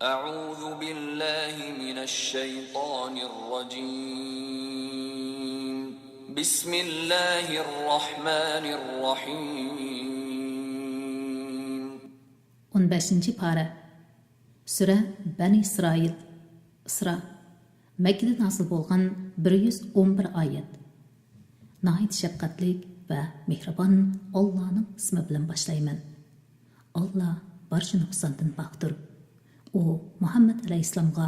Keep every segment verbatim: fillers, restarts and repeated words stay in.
أعوذ بالله من الشيطان الرجيم. بسم الله الرحمن الرحيم. ئون بەشىنچى پارە. سۈرە بەنى ئىسرائىل. ئىسرا. مەككىدە نازىل بولغان بىر يۈز ئون بىر ئايەت. ناھايىتى شەپقەتلىك ۋە مېھرىبان ئاللانىڭ ئىسمى بىلەن باشلايمەن. ئاللا بارچە نۇقساندىن پاكتۇر. ئۇ مۇھەممەد ئەلەيھىسسالامغا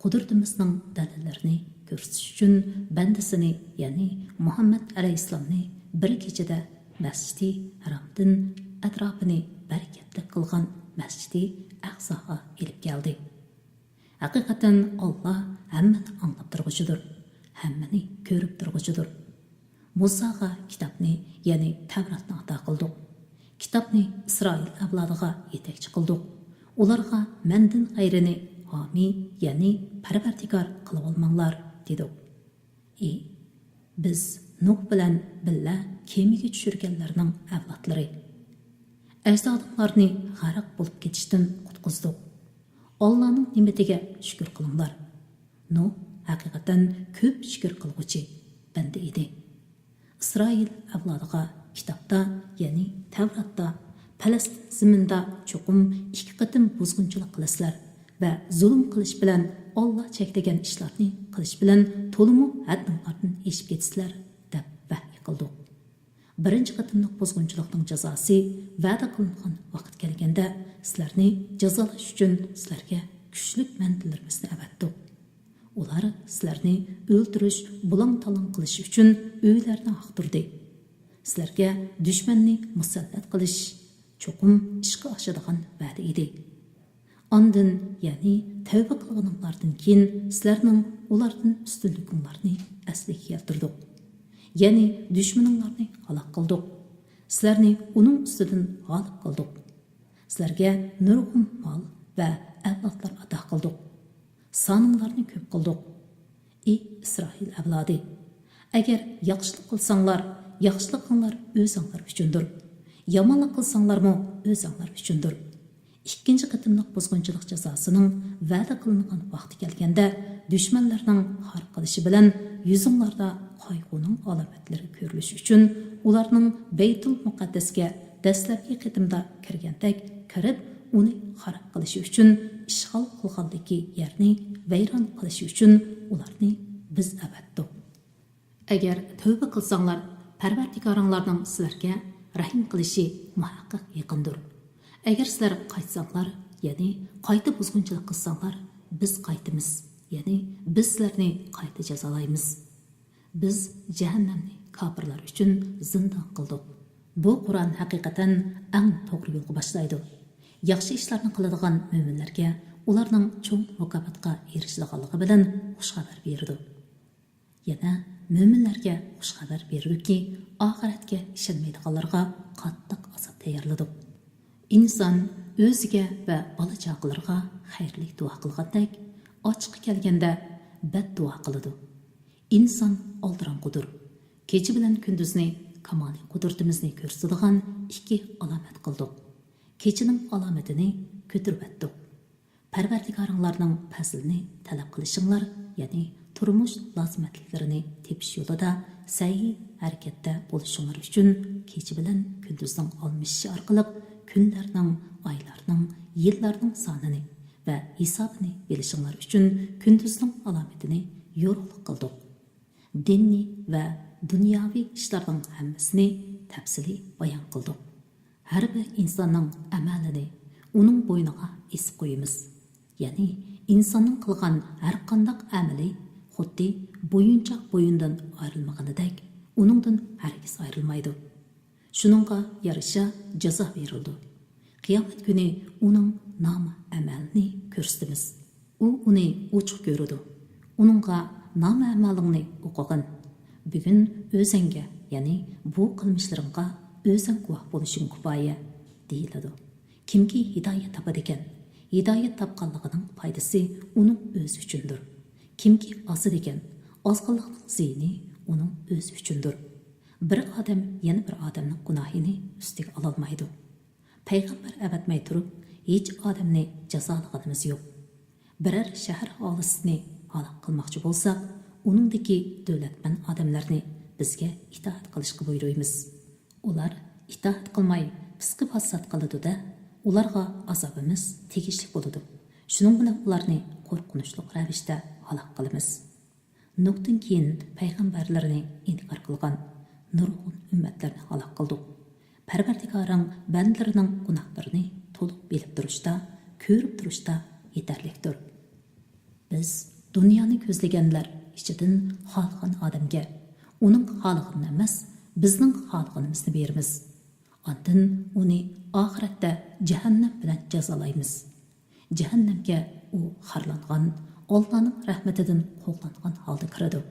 قۇدرىتىمىزنىڭ دەلىللىرىنى كۆرسىتىش ئۈچۈن بەندىسىنى، يەنى مۇھەممەد ئەلەيھىسسالامنى بىر كېچىدە مەسچىتى ھەرامدىن ئەتراپىنى بەرىكەتلىك قىلغان مەسچىتى ئەقساغا ئېلىپ كەلدى. ھەقىقەتەن ئاللا ھەممىنى ئاڭلاپ تۇرغۇچىدۇر، ھەممىنى كۆرۈپ تۇرغۇچىدۇر. مۇساغا كىتابنى، يەنى تەۋراتنى ئاتا قىلدۇق. كىتابنى ئىسرائىل ئەۋلادىغا يېتەكچى قىلدۇق. ئۇلارغا مەندىن غەيرىنى ھامىي، يەنى پەرۋەردىگار قىلىۋالماڭلار، دېدۇق. ئى، بىز نۇھ بىلەن بىللە كېمىگە چۈشۈرگەنلەرنىڭ ئەۋلادلىرى! ئەجدادىڭلارنى غەرق بولۇپ كېتىشتىن قۇتقۇزدۇق. ئاللانىڭ نېمىتىگە شۈكۈر قىلىڭلار. نۇھ ھەقىقەتەن كۆپ شۈكۈر قىلغۇچى بەندە ئىدى. ئىسرائىل ئەۋلادىغا كىتابتا، يەنى تەۋراتتا، پەلەستىن زېمىنىدا چوقۇم ئىككى قېتىم بۇزغۇنچىلىق قىلىسىلەر ۋە زۇلۇم قىلىش بىلەن ئاللا چەكلىگەن ئىشلارنى قىلىش بىلەن تولىمۇ ھەددىڭلاردىن ئېشىپ كېتىسىلەر، دەپ ۋەھىي قىلدۇق. بىرىنچى قېتىملىق بۇزغۇنچىلىقنىڭ جازاسى ۋەدە قىلىنغان ۋاقىت كەلگەندە، سىلەرنى جازالاش ئۈچۈن سىلەرگە كۈچلۈك مەندىلىرىمىزنى ئەۋەتتۇق. ئۇلار سىلەرنى ئۆلتۈرۈش، بۇلاڭ-تالاڭ قىلىش ئۈچۈن ئۆيلەرنى ئاختۇردى. سىلەرگە دۈشمەننى مۇسەللەت قىلىش چوقۇم ئىشقا ئاشىدىغان ۋەدە ئىدى. ئاندىن، يەنى تەۋبە قىلغىنىڭلاردىن كېيىن، سىلەرنىڭ ئۇلاردىن ئۈستۈنلۈكۈڭلارنى ئەسلىگە كەلتۈردۇق. يەنى دۈشمىنىڭلارنى ھالاك قىلدۇق. سىلەرنى ئۇنىڭ ئۈستىدىن غالىب قىلدۇق. سىلەرگە نۇرغۇن مال ۋە ئەۋلادلار ئاتا قىلدۇق. سانىڭلارنى كۆپ قىلدۇق. ئى ئىسرائىل ئەۋلادى! ئەگەر ياخشىلىق قىلساڭلار، ياخشىلىقىڭلار ئۆزۈڭلار ئۈچۈندۇر. يامانلىق قىلساڭلارمۇ ئۆزۈڭلار ئۈچۈندۇر. ئىككىنچى قېتىملىق بۇزغۇنچىلىق جازاسىنىڭ ۋەدە قىلىنغان ۋاقتى كەلگەندە، دۈشمەنلەرنىڭ خار قىلىشى بىلەن يۈزۈڭلاردا قايغۇنىڭ ئالامەتلىرى كۆرۈلۈشى ئۈچۈن، ئۇلارنىڭ بەيتۇل مۇقەددەسكە دەسلەپكى قېتىمدا كىرگەندەك كىرىپ، ئۇنى خاراب قىلىشى ئۈچۈن، ئىشغال قىلغانلىكى يەرنى ۋەيران قىلىشى ئۈچۈن ئۇلارنى بىز ئەۋەتتۇق. ئەگەر تەۋبە قىلساڭلار، پەرۋەردىگارىڭلارنىڭ سىلەرگە رەھىم قىلىشى مۇھەققەق يېقىندۇر. ئەگەر سىلەر قايتساڭلار، يەنى قايتا بۇزغۇنچىلىق قىلساڭلار، بىز قايتىمىز، يەنى بىز سىلەرنى قايتا جازالايمىز. بىز جەھەننەمنى كاپىرلار ئۈچۈن زىندان قىلدۇق. بۇ قۇرئان ھەقىقەتەن ئەڭ توغرا يولغا باشلايدۇ. ياخشى ئىشلارنى قىلىدىغان مۆمىنلەرگە ئۇلارنىڭ چوڭ مۇكاپاتقا ئېرىشىدىغانلىقى بىلەن خۇش خەۋەر بېرىدۇ. يەنە مۆمىنلەرگە خۇش خەۋەر بېرىدۇكى، ئاخىرەتكە ئىشەنمەيدىغانلارغا قاتتىق ئازاب تەييارلىدۇق. ئىنسان ئۆزىگە ۋە بالا-چاقىلىرىغا خەيرلىك دۇئا قىلغاندەك، ئاچلىقى كەلگەندە بەددۇئا قىلىدۇ. ئىنسان ئالدىراڭغۇدۇر. كېچە بىلەن كۈندۈزنى كامالىي قۇدرىتىمىزنى كۆرسىتىدىغان ئىككى ئالامەت قىلدۇق. كېچىنىڭ ئالامىتىنى كۆتۈرۈۋەتتۇق. پەرۋەردىگارىڭلارنىڭ پەزلىنى تەلەپ قىلىشىڭلار، يەنى تۇرمۇش لازىمەتلىكلىرىنى تېپىش يولىدا سەي ھەرىكەتتە بولۇشۇڭلار ئۈچۈن، كېچە بىلەن كۈندۈزنىڭ ئالمىشىشى ئارقىلىق كۈنلەرنىڭ، ئايلارنىڭ، يىللارنىڭ سانىنى ۋە ھېسابىنى بىلىشىڭلار ئۈچۈن كۈندۈزنىڭ ئالامىتىنى يورۇقلۇق قىلدۇق. دىنىي ۋە دۇنياۋى ئىشلارنىڭ ھەممىسىنى تەپسىلىي بايان قىلدۇق. ھەر بىر ئىنساننىڭ ئەمەلىنى ئۇنىڭ بوينىغا ئېسىپ قويىمىز. يەنى ئىنساننىڭ قىلغان ھەرقانداق ئەمىلى خۇددى بويۇنچاق بويۇندىن ئايرىلمىغىنىدەك، ئۇنىڭدىن ھەرگىز ئايرىلمايدۇ. شۇنىڭغا يارىشا جازا بېرىلىدۇ. قىيامەت كۈنى ئۇنىڭ نامە ئەمەلىنى كۆرسىتىمىز. ئۇ ئۇنى ئوچۇق كۆرىدۇ. ئۇنىڭغا نامە ئەمەلىڭنى ئوقۇغىن. بۈگۈن ئۆزەڭگە، يەنى بۇ قىلمىشلىرىڭغا ئۆزەڭ گۇۋاھ بولۇشۇڭ كۇپايە، دېيىلىدۇ. كىمكى ھىدايەت تاپىدىكەن، ھىدايەت تاپقانلىقىنىڭ پايدىسى ئۇنىڭ ئۆزى ئۈچۈندۇر. كىمكى ئازىدىكەن، ئازغىنلىقنىڭ زىيىنى ئۇنىڭ ئۆزى ئۈچۈندۇر. بىر ئادەم يەنە بىر ئادەمنىڭ گۇناھىنى ئۈستىگە ئالالمايدۇ. پەيغەمبەر ئەۋەتمەي تۇرۇپ، ھېچ ئادەمنى جازالىغىنىمىز يوق. بىرەر شەھەر ئاھالىسىنى ھالاك قىلماقچى بولساق، ئۇنىڭدىكى دۆلەتمەن ئادەملەرنى بىزگە ئىتائەت قىلىشقا بۇيرۇيمىز. ئۇلار ئىتائەت قىلماي، پىسقى-پاسات قىلىدۇ-دە، ئۇلارغا ئازابىمىز تېگىشلىك بولىدۇ. شۇنىڭ بىلەن ئۇلارنى قورقۇنچلۇق رەۋىشتە ھالاك قىلىمىز. نۇھتىن كېيىن پەيغەمبەرلىرىنى ئىنكار قىلغان نۇرغۇن ئۈممەتلەرنى ھالاك قىلدۇق. پەرۋەردىگارىڭ بەندىلىرىنىڭ گۇناھلىرىنى تولۇق بىلىپ تۇرۇشتا، كۆرۈپ تۇرۇشتا يېتەرلىكتۇر. بىز دۇنيانى كۆزلىگەنلەر ئىچىدىن خالىغان ئادەمگە ئۇنىڭ خالىغىنىنى ئەمەس، بىزنىڭ خالىغىنىمىزنى بېرىمىز. ئاندىن ئۇنى ئاخىرەتتە جەھەننەم بىلەن جازالايمىز. جەھەننەمگە ئۇ خارلانغان، ئاللانىڭ رەھمىتىدىن قوغلانغان ھالدا كىرىدۇ.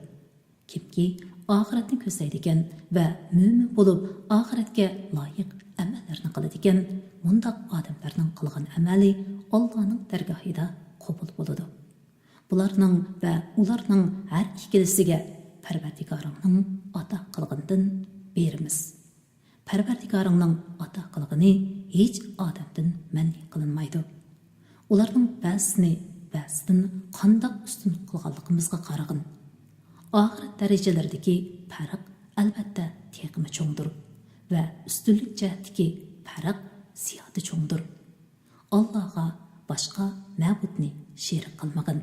كىمكى ئاخىرەتنى كۆزلەيدىكەن ۋە مۆمىن بولۇپ، ئاخىرەتكە لايىق ئەمەللەرنى قىلىدىكەن، مۇنداق ئادەملەرنىڭ قىلغان ئەمەلى ئاللانىڭ دەرگاھىدا قوبۇل بولىدۇ. بۇلارنىڭ ۋە ئۇلارنىڭ ھەر ئىككىلىسىگە پەرۋەردىگارىڭنىڭ ئاتا قىلغىنىدىن بېرىمىز. پەرۋەردىگارىڭنىڭ ئاتا قىلغىنى ھېچ ئادەمدىن مەنئى قىلىنمايدۇ. ئۇلارنىڭ بەزىسىنى بەزىدىن قانداق ئۈستۈن قىلغانلىقىمىزغا قارىغىن. ئاخىرەت دەرىجىلىرىدىكى پەرق ئەلۋەتتە تېخىمۇ چوڭدۇر ۋە ئۈستۈنلۈك جەھەتتىكى پەرق زىيادە چوڭدۇر. ئاللاغا باشقا مەبۇدنى شېرىك قىلمىغىن.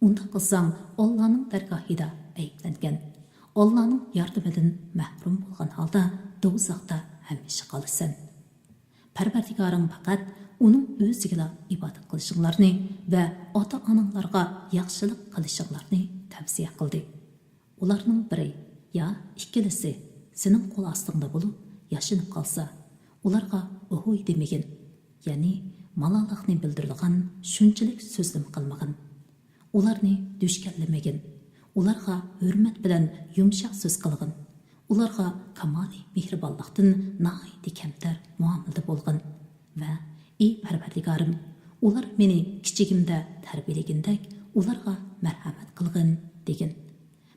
ئۇنداق قىلساڭ، ئاللانىڭ دەرگاھىدا ئەيىبلەنگەن، ئاللانىڭ ياردىمىدىن مەھرۇم بولغان ھالدا دوزاختا ھەمىشە قالىسەن. پەرۋەردىگارىڭ پەقەت ئۇنىڭ ئۆزىگىلا ئىبادەت قىلىشىڭلارنى ۋە ئاتا-ئاناڭلارغا ياخشىلىق قىلىشىڭلارنى تەۋسىيە قىلدى. ئۇلارنىڭ بىرى يا ئىككىلىسى سېنىڭ قول ئاستىڭدا بولۇپ ياشىنىپ قالسا، ئۇلارغا ھوي دېمىگىن، يەنى مالاللىقنى بىلدۈرىدىغان شۇنچىلىك سۆزلىمە قىلمىغىن. ئۇلارنى دۈشكەنلىمىگىن. ئۇلارغا ھۆرمەت بىلەن يۇمشاق سۆز قىلغىن. ئۇلارغا كامالىي مېھرىبانلىقتىن ناھايىتى كەمتەر مۇئامىلىدە بولغىن ۋە ئى پەرۋەردىگارىم، ئۇلار مېنى كىچىكىمدە تەربىيەلىگىنىدەك ئۇلارغا مەرھەمەت قىلغىن دېگىن.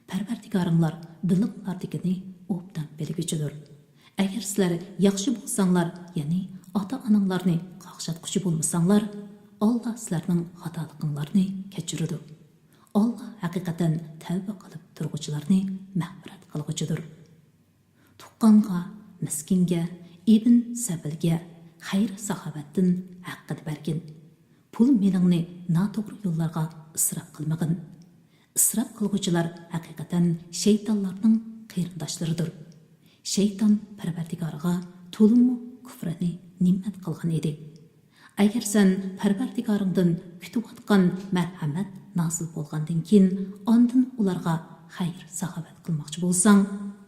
پەرۋەردىگارىڭلار بىلىملاردىكىنى ئوبدان بىلگۈچىدۇر. ئەگەر سىلەر ياخشى بولساڭلار، يەنى ئاتا-ئاناڭلارنى قاقشاتقۇچى بولمىساڭلار، ئاللا سىلەرنىڭ خاتالىقىڭلارنى كەچۈرىدۇ. ئاللا ھەقىقەتەن تەۋبە قىلىپ تۇرغۇچىلارنى مەغپىرەت قىلغۇچىدۇر. تۇغقانغا، مىسكىنگە، ئىبن سەبىلگە خەير-ساخاۋەتتىن ھەققىنى بەرگىن. پۇل-مېلىڭنى ناتوغرا يوللارغا ئىسراپ قىلمىغىن. ئىسراپ قىلغۇچىلار ھەقىقەتەن شەيتانلارنىڭ قېرىنداشلىرىدۇر. شەيتان پەرۋەردىگارىغا تولىمۇ كۇفرىنى نېمەت قىلغان ئىدى. ئەگەر سەن پەرۋەردىگارىڭدىن كۈتۈۋاتقان مەرھەمەت نازىل بولغاندىن كېيىن، ئاندىن ئۇلارغا خەير-ساخاۋەت قىلماقچى بولساڭ،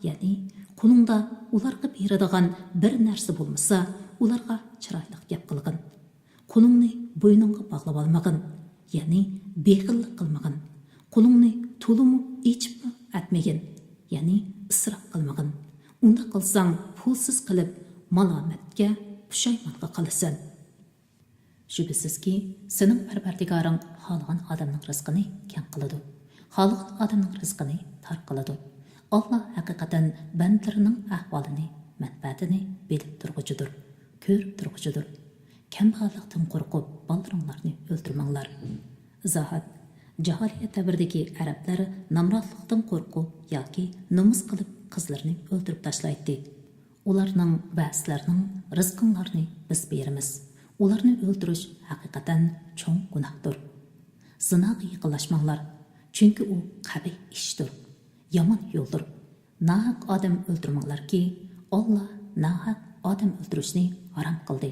يەنى قولۇڭدا ئۇلارغا بېرىدىغان بىر نەرسە بولمىسا، ئۇلارغا چىرايلىق گەپ قىلغىن. قولۇڭنى بوينۇڭغا باغلىۋالمىغىن، يەنى بېخىللىق قىلمىغىن. قولۇڭنى تولىمۇ ئېچىپمۇ ئەتمىگىن، يەنى ئىسراپ قىلمىغىن. ئۇنداق قىلساڭ، پۇلسىز قېلىپ، مالامەتكە، پۇشايمانغا قالىسەن. شۈبھىسىزكى، سېنىڭ پەرۋەردىگارىڭ خالىغان ئادەمنىڭ رىزقىنى كەڭ قىلىدۇ، خالىغان ئادەمنىڭ رىزقىنى تار قىلىدۇ. ئاللا ھەقىقەتەن بەندىلىرىنىڭ ئەھۋالىنى، مەنپەئەتىنى بىلىپ تۇرغۇچىدۇر، كۆرۈپ تۇرغۇچىدۇر. كەمبەغەللىكتىن قورقۇپ، بالىلىرىڭلارنى ئۆلتۈرمەڭلار. ئىزاھات. جاھىلىيەت دەۋرىدىكى ئەرەبلەر نامراتلىقتىن قورقۇپ ياكى نومۇس قىلىپ قىزلىرىنى ئۆلتۈرۈپ تاشلايتتى. ئۇلارنىڭ ۋە سىلەرنىڭ رىزقىڭلارنى بىز بېرىمىز. ئۇلارنى ئۆلتۈرۈش ھەقىقەتەن چوڭ گۇناھتۇر. زىناغا يېقىنلاشماڭلار، چۈنكى ئۇ قەبىھ ئىشتۇر، يامان يولدۇر. ناھەق ئادەم ئۆلتۈرمەڭلاركى، ئاللا ناھەق ئادەم ئۆلتۈرۈشنى ھارام قىلدى.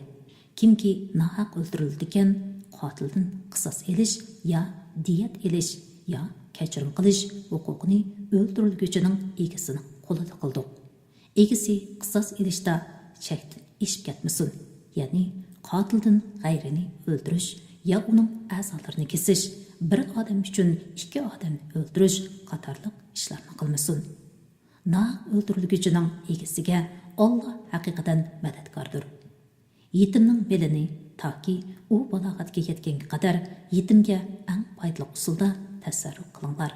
كىمكى ناھەق ئۆلتۈرۈلىدىكەن، قاتىلدىن قىساس ئېلىش يا دىيەت ئېلىش يا كەچۈرۈم قىلىش ھوقۇقىنى ئۆلتۈرۈلگۈچىنىڭ ئىگىسىنىڭ قولىدا قىلدۇق. ئىگىسى قىساس ئېلىشتا چەكتىن ئېشىپ كەتمىسۇن، يەنى قاتىلدىن غەيرىنى ئۆلتۈرۈش يا ئۇنىڭ ئەزالىرىنى كېسىش، بىر ئادەم ئۈچۈن ئىككى ئادەمنى ئۆلتۈرۈش قاتارلىق ئىشلارنى قىلمىسۇن. ناھەق ئۆلتۈرۈلگۈچىنىڭ ئىگىسىگە ئاللا ھەقىقەتەن مەدەتكاردۇر. يېتىمنىڭ مېلىنى تاكى ئۇ بالاغەتكە يەتكەنگە قەدەر يېتىمگە ئەڭ پايدىلىق ئۇسۇلدا تەسەررۇپ قىلىڭلار.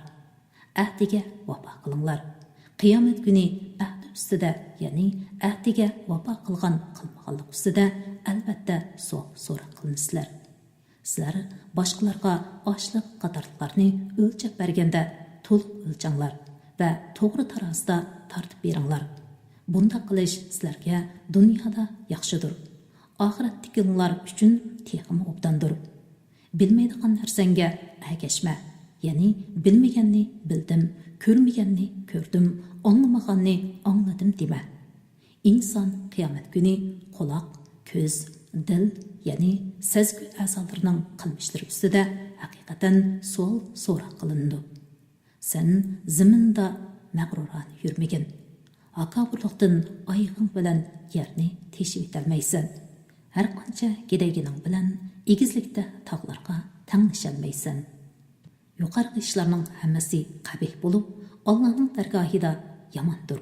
ئەھدىگە ۋاپا قىلىڭلار. قىيامەت كۈنى ئەھدى ئۈستىدە، يەنى ئەھدىگە ۋاپا قىلغان قىلمىغانلىق ئۈستىدە ئەلۋەتتە سوئال سوراق قىلىنىسىلەر. سىلەر باشقىلارغا ئاشلىق قاتارلىقلارنى ئۆلچەپ بەرگەندە تولۇق ئۆلچەڭلار ۋە توغرا تارازىدا تارتىپ بېرىڭلار. بۇنداق قىلىش سىلەرگە دۇنيادا ياخشىدۇر، ئاخىرەتتىكىڭلار ئۈچۈن تېخىمۇ ئوبداندۇر. بىلمەيدىغان نەرسەڭگە ئەگەشمە، يەنى بىلمىگەننى بىلدىم، كۆرمىگەننى كۆردۈم، ئاڭلىمىغاننى ئاڭلىدىم دېمە. ئىنسان قىيامەت كۈنى قۇلاق، كۆز، دىل، يەنى سەزگۈ ئەزالىرىنىڭ قىلمىشلىرى ئۈستىدە ھەقىقەتەن سوئال سوراق قىلىنىدۇ. سەن زېمىندا مەغرۇرانە يۈرمىگىن. ھاكاۋۇرلۇقتىن ئايىغىڭ بىلەن يەرنى تېشىۋېتەلمەيسەن. ھەرقانچە گىدەيگىنىڭ بىلەن ئېگىزلىكتە تاغلارغا تەڭلىشەلمەيسەن. يۇقىرىقى ئىشلارنىڭ ھەممىسى قەبىھ بولۇپ، ئاللانىڭ دەرگاھىدا ياماندۇر.